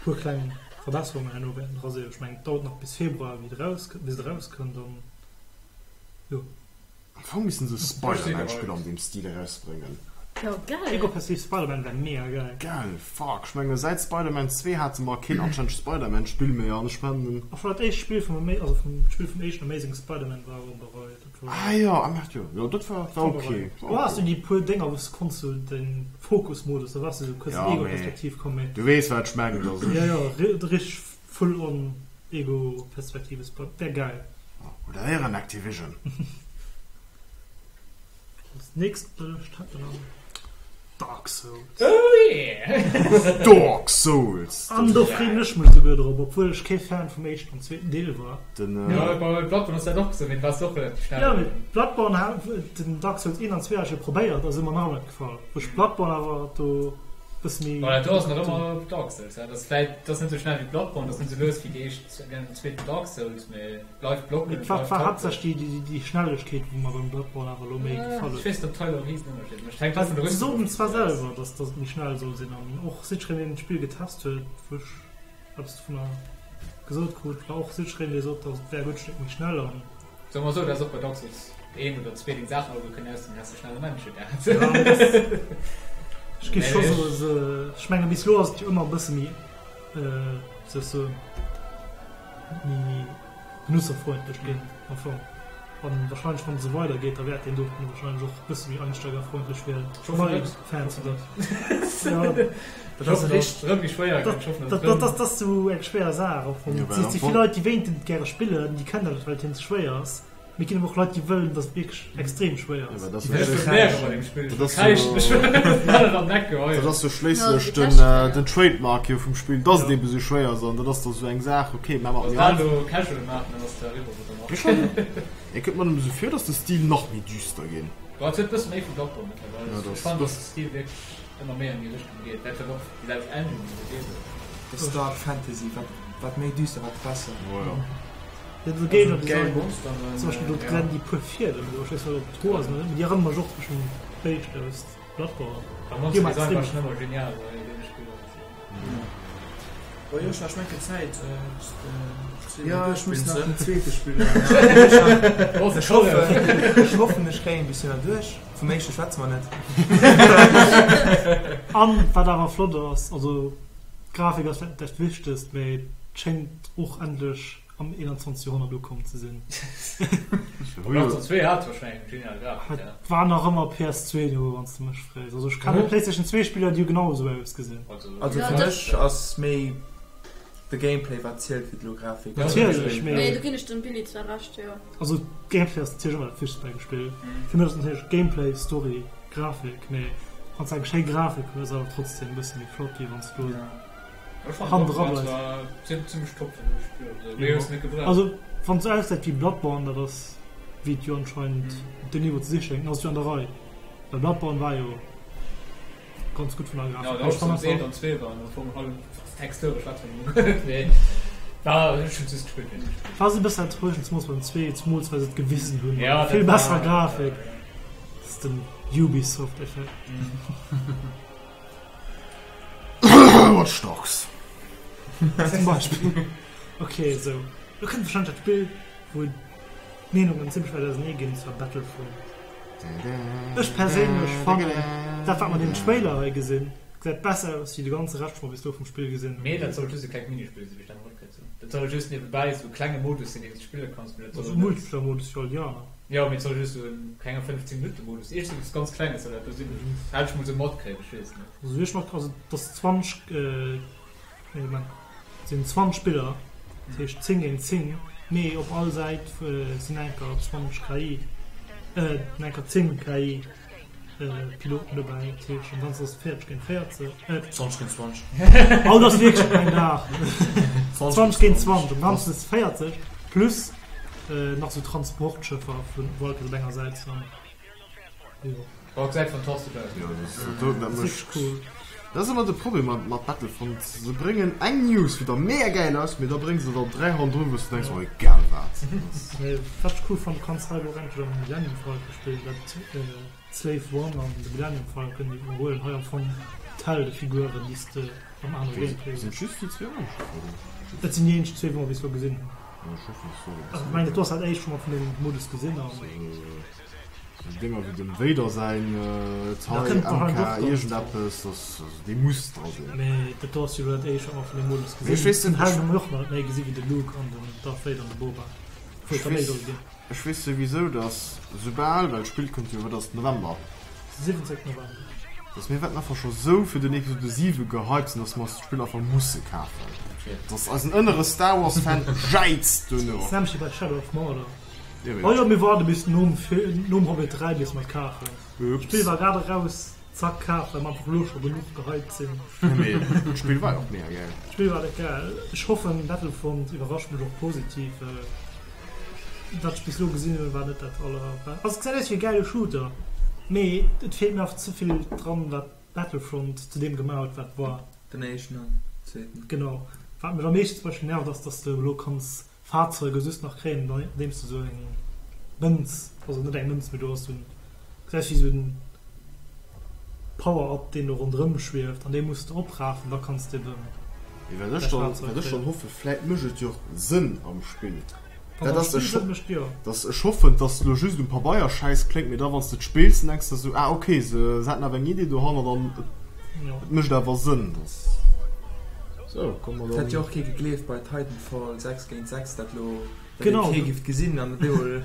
puer kleng Verbesserungen herno wäerten dra sinn. Ech mengen, et dauert nach bis Februar, wéi et eraus, bis et erauskënnt an jo. Am Fong missten se e Spider-Man-Spill an deem Stil erausbréngen. Jo, gell? Ego-Perspektiv Spider-Man wär mega geil. Gell, fuck, ech menge säit Spider-Man 2 hate mer keen anstännegt Spider-Man-Spill méi an ech mengen. Och dat éischt Spill vum Ama-, also vum Spill vum éischten Amazing Spider-Man war och an der Rei. Dat war. Ah jo, ah merde, jo, jo dat war, war War ok. berei. War Do ok. has du déi puer Dénger wou s konns du den Fokus-Modus, da wars du sou kuerz Ja, an mee Ego-Perspektiv komm, mee. du weess wat ech mengen, dass Jo, ech. jo, ri-, richteg full on Ego-Perspektive Spider-, wär geil. Oder éieren Activision. Als nächst Bericht hat man dann Dark Souls. Oh yeah! Dark Souls! An do freeën ech mech souguer drop, obwuel ech kee Fan vum éischten an zweeten Deel war. Den, Ja, bei Bloodborne ass dat och esou, mee du waars och relativ schnell. Ja, mee Bloodborne ha, den Dark Souls 1 an 2 hat ech jo probéiert, ass ëmmer nach net gefall. Wou ech Bloodborne awer do bësse méi. Voilà, do ass nach ëmmer Dark Souls, ja. Dat ass vläit, dat ass net esou schnell wéi Bloodborne, dat ass net esou lues wéi déi éischt, den zweeten Dark Souls, mee. Bleift blocken, Et war bleift war tanken. haaptsächlech déi, déi Schnellegkeet, wou mer beim Bloodborne awer elo méi gefall Ech huet. weess net, ob d'Teil e Riesenënnerscheed mécht. Hänkt och vun der Se Rüstung soten of. zwar selwer, dass dass et méi schnell soll sinn, an och sichereen, deen d'Spill getest huet, wou ech eppes dovunner gesot krut, war och sichereen, dee sot, dass et wär e gutt Stéck méi schnell an. Soe mer esou, dass och bei Dark Souls 1 oder 2 deng Saachen alleguer kënnen ausdinn, häss de schnell am Enn gehat. Ja, mee das, ech géif scho soen, se, ech menge bis elo ass et jo ëmmer e bësse méi, wéi soll ech soen, méi benutzerfreundlech ginn am Fong. An wahrscheinlech wann et esou weider geet, da wäert deen doten wahrscheinlech och e bësse méi einsteigerfreundlech werden. Ech hoffen net. Fans oder ja, Dat ass richteg rëm méi schwéier gëtt. Ech hoffen, dat, dat, dat ass sou eng schwéier Saach am Fong. Ja, well Et si am Fong- vill Leit, déi wéinten et gäre spillen, déi kënnen dat net, well et hinnen ze schwéier ass. Mee et ginn awer och Leit, déi wëllen, datt et wierklech extrem schwéier ass. Ja, dat ass Ech jo hunn Nerven bei deem Spill. Dat ass Ech kräischen, ech wëll an d'Eck Dat geheien. ass jo schléisslech Ja, den, déi äh, den Trademark jo vum Spill, dass et Ja. eben esou schwéier ass. An dat ass da sou eng Saach, okay, mä mat Wann méi se dat einfach. elo casual maachen, dann ass et eriwwer mat der Mee Macht. schon, et kënnt mer nëmme sou vir, dass de Stil nach méi düster ginn. Bon, et huet e bësse méi vu Bloodborne mëttlerweil. Ja, Ech dat fannen, ass. dass de Stil wierklech ëmmer méi an déi Richtung geet. Dat wat och déi selwecht Engine esou geet. Dat ass Dark Fantasy, wat, wat méi düster, wat besser. Oh ja. Ja, do geet et Geil design. Monsteren. Zum Beispill do d'Glenn déi puer Fiedem do, ech weess net ob d'Hoer sinn oder net, mee déi erënnere mech och zum Beispill un Béischt aus Bloodborne. War Déi Monster hu mer Design war extrem schon ëmmer genial bei deene Spiller. Bon Joshua, ech mengen Zäit Ja, ech muss nach den zweete spillen. Oh, Ech hoffen, ech hoffen, ech kréien bis hin duerch. Vum éischte schwätze mer net. An wat awer flott ass, also d'Grafik ass vläicht net dat Wichtegst, mee et schéngt och endlech am 21. Joerhonnert ukomm ze sinn. Dark Souls 2 hat wahrscheinlech eng genial Grafik, ja. Et war nach ëmmer PS2 Niveau, wann s de mech frees. Also ech kenne Playstation 2 Spiller, déi hu genau esou ausgesinn. Also Ja, fir dat mech ass méi de Gameplay wat zielt wéi d'Grafik. Natierlech, mee. Nee, do ginn ech dem Billy zwar Recht, jo. Also Gameplay ass natierlech ëmmer dat Wichtegst bei engem Spill. Fir mech ass natierlech Gameplay, Story, Grafik, mee wann s de eng schéi Grafik hues, ass awer trotzdem e bësse méi flott, wéi wann s du Also wann se aussäit wéi Bloodborne, dat ass wéi et jo anscheinend op deem Niveau ze si schéngt, dann ass et jo an der Rei. Well Bloodborne war jo ganz gutt vun der Grafik. Ech fannen War se e bëssen enttäuschend, zemools beim zwee, zemools well se et gewisen hunn mat vill besserer Grafik. Dat ass den Ubisoft-Effekt. Watch Dogs. Zum Beispill. Okay, sou. Lo kënnt wahrscheinlech dat Spill, wou d'Meenungen zimmlech wäit ausenee ginn, und zwar Battlefront. Ech perséinlech fannen, dat wat mer an deem Trailer hei gesinn, gesäit besser aus wéi de ganze Rescht, wou mer bis elo vum Spill gesinn hunn. Mee dat soll just e klengt Minispill sinn, wéi ech dat matkritt hunn. Dat soll just niewebäi sou e klenge Modus sinn, deen s de spille kanns, mee dat soll Also net. Multiplayer-Modus fir all déi aner. Jo, mee et soll just sou en klenge 15 Minutte Modus, iergendeppes ganz klenges soll dat do sinn, dat hat ech mol sou matkritt, ech weess net. Also wéi ech mat, also et ass 20, nee Moment, et sinn 20 Spiller, dat heescht 10 géint 10, mee op all Säit sinn enker 20 KI, enker 10 KI Piloten dobäi, dat heescht am Ganzen ass et 40 géint 40, 20 géint 20. Haut ass wierklech mäin Dag, 20 géint 20, am Ganzen ass et 40 plus nach sou Transportschëffer vun Walkers op enger Säit an jo. Oh, gesäit fantastesch aus. Jo, dat do, dat Ass mécht. wierklech cool. Dat ass ëmmer de Problem mat, mat Battlefront. Se bréngen eng News, wou da mega gäil ass, mee da brénge se der 3 hannendrun, wou s du denks, oh egal wat. Mee wat ech cool fannen, du kanns hei elo och endlech am Millennium Falcon spillen, dat d'Slave One an de Millennium Falcon iwwerhuelen hei am Fong d'Heldefiguren, déi s de am anere Gameplay Sinn hues. just déi zwee Raumschëffer do? Dat sinn déi eenzeg zwee, wou mer bis elo gesinn hunn. Ech hoffen, et soll Also, ech mengen, dat do ass dat éischt, wou mer vun deem Modus gesinn hunn. Sou Dénger wéi dem Vader säin Da TIE kënnt wahrscheinlech MK och dran. iergendeppes, das, also dee muss dra sinn. Mee dat do ass jo elo dat éischt, wat mer vun deem Modus Mee ech gesinn. weess Den net, Helm ech. hu mer och nach net méi gesi wéi de Luke an den Darth Vader an de Boba. Obwuel Ech et der méi weess, solle ginn. ech weess souwisou, dass soubal, well d'Spill kënnt jo, wat ass et, November? 17 November. Dass mir wäerten einfach scho sou fir den Episode 7 gehypt sinn, dass mer eis d'Spill einfach musse kafen. Dass eisen ënnere Star Wars Fan jäizt duerno. Dat ass nämlech wéi bei Shadow of Mordor. Oh jo, mir waarde bis nom Film, nom Hobbit 3 bis mer et kafen. D'Spill war grad eraus, zack kaf, well mer einfach elo scho genuch gehypt sinn. Mee d'Spill war jo och mega gäil. D'Spill war net gäil. Ech hoffen Battlefront iwwerrascht mech och positiv, well wat ech bis elo gesinn hunn war net dat aller. Also et gesäit aus wéi e gäile Shooter, mee et feelt mir einfach ze vill dran wat Battlefront zu deem gemaach huet wat et war. Den éischten an zweeten. Genau. Wat mech am meeschten zum Beispill nervt ass, dass de elo kanns Fahrzeuge just nach kréien andeems de sou eng Mënz, also net eng Mënz, mee du has sou en, gesäit aus wéi sou en Power-Up deen do ronderëm schwieft an dee muss de oprafen, da kanns de eben Mee wat däi ech dann, Fahrzeug wat ech dann kréien. hoffen, vläit mécht et jo och Sënn am Spill, Wann dat am ass, Spill ech Sënn mécht, jo. dass ech hoffen, dass et elo just um Pabeier schäiss kléngt, mee da wann s de et spills, dann denks de sou, ah ok, se se haten awer eng Idee dohannert an et Jo. et mécht awer Sënn, dass. Sou, komme mer Et hätt jo dann. och kee gegleeft bei Titanfall 6 géint 6 dat lo dat ee Genau. kee giff gesinn an op eemol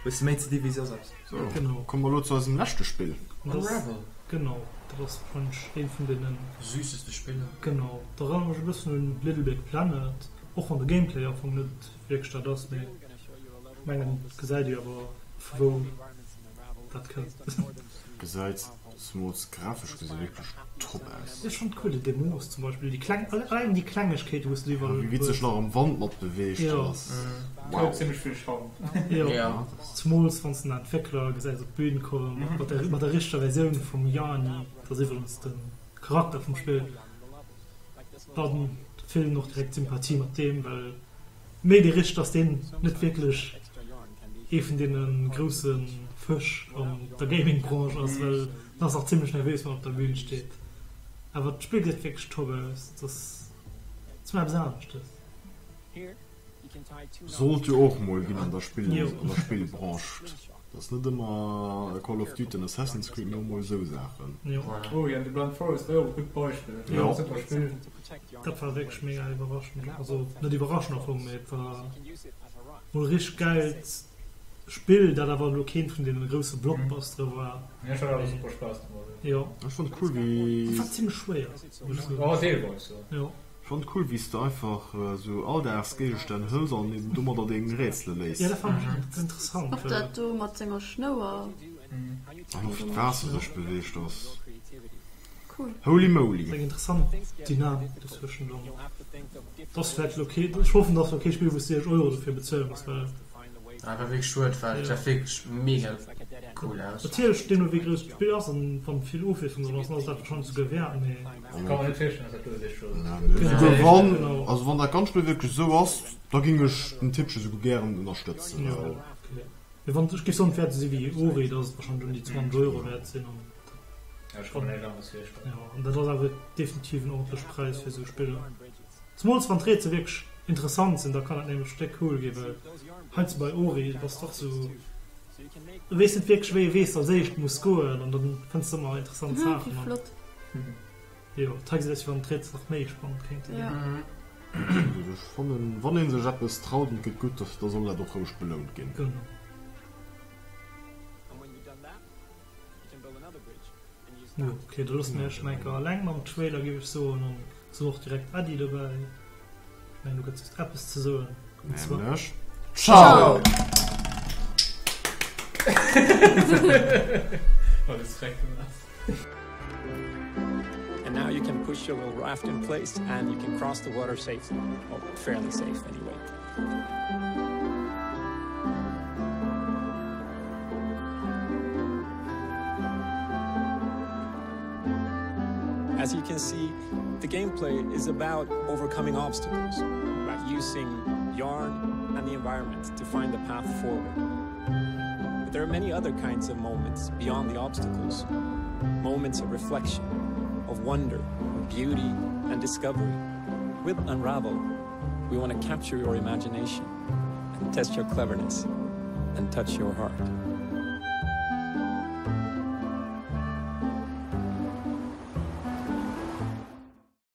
hues de méi ze di wéi soss eppes. Sou, Genau. komme mer elo zu eisem leschte Spill. An dat ass, Unravel. genau, dat ass wahrscheinlech eent vun deenen. Süßeste Spiller. Genau, dat erënnert mech e bëssen un Little Big Planet, och wann de Gameplay am Fong net wierklech dat ass, mee ech mengen et gesäit ee awer vu wou dat kënnt. Gesäit Zemools grafesch gesi wierklech top aus. Ech fand cool déi Demos zum Beispill, déi kleng, alleng déi Klengegkeeten wous du iwwerall Wéi witzeg nach am Wand mat beweegt Jo. ass. Wow. Huet zimmlech vill Charme. Jo, zemools wanns den Entwéckler gesäis op d'Bühn kommen mat der mat der richteger Versioun vum Yarny, dat ass iwwregens de Charakter vum Spill, dann fillen och direkt Sympathie mat deem, well méi dee richteg ass deen net wierklech ee vun deene grousse Fësch an der Gaming-Branche ass, well en ass nach zimmlech nervös wann en op der Bühn steet. Awer d'Spill gesäit wierklech top aus, et ass ass mol eppes aneschtes. Sollt jo och mol ginn an der Spill an der Spillbranche. Et ass net ëmmer Call of Duty an Assassin's Creed, mee och mol esou Saachen. Oh jo, The Blind Forest war jo och e gutt Beispill. Dat war e super Spill. Dat war wierklech mega iwwerraschend. Also net iwwerraschend am Fong, mee et war mol e richteg gäilt Spill, dat awer elo keent vun deene grousse Blockbustere war. Ech hat awer super Spaass domadder. Jo. Ech fonnt cool wéi. Et war zimmlech schwéier, muss ech soen. Jo, deelweis, jo. Jo. Ech fannt cool wéis de einfach sou Alldagsgéigestänn hëls an eben domadder deng Rätsele léis. Ja dat fannen ech dat ass interessant. Och dat do mat senger Schnouer. An och wéi d'Waasser sech beweegt ass Cool. Holy moly. Eng interessant Dynamik dozwëschen dann. Dat ass vläit elo kee, ech hoffen dat ass elo kee Spill wous de 60 Euro dofir bezuele muss well. Ah war wierklech schued well et gesäit wierklech mega cool aus. Natierlech deemno wéi grouss d'Spill ass an wann vill Ofwiesslung dran ass, dann ass dat wahrscheinlech souguer wäert, mee. Ech ka mer net virstellen dass dat do esou schued ass. Souguer wann, also wann dat ganz Spill wierklech esou ass, da ging ech den Tippche souguer gären ënnerstëtzen. Jo ok, mee wann, ech géif soen et wäert esou si wéi Ori, dass et wahrscheinlech un déi 20 Euro wäert sinn an Ja ech ka mer näischt aneres virstellen. Jo an dat ass awer definitiv en ordentleche Präis fir esou Spiller. Zemools wann d'Rätsel wierklech interessant sinn, da kann dat nämlech déck cool ginn, well heiansdo bei Ori bass de och sou, du weess net wierklech wéi ee Wee s de als éischt muss goen an dann fënns de ëmmer interessant Wéi Saachen an flott. jo, hei gesäit aus wéi wann d'Rätsel nach méi spannend kéinte ginn. Also ech fannen, wann ee sech eppes traut an et gëtt gutt, da soll dat och roueg belount ginn. Genau. Jo, ok, da loosse mir iech nach eng Kéier alleng mam Trailer, géif ech soen, an soen och direkt Äddi dobäi. Ech mengen, do gëtt just eppes ze soen, an zwar. Nämlech Ciao! Alles freck gemaach. And now you can push your little raft in place and you can cross the water safely, or fairly safe anyway. As you can see, the gameplay is about overcoming obstacles, about using yarn and the environment to find the path forward. But there are many other kinds of moments beyond the obstacles, moments of reflection, of wonder, of beauty and discovery. With Unravel, we want to capture your imagination and test your cleverness and touch your heart.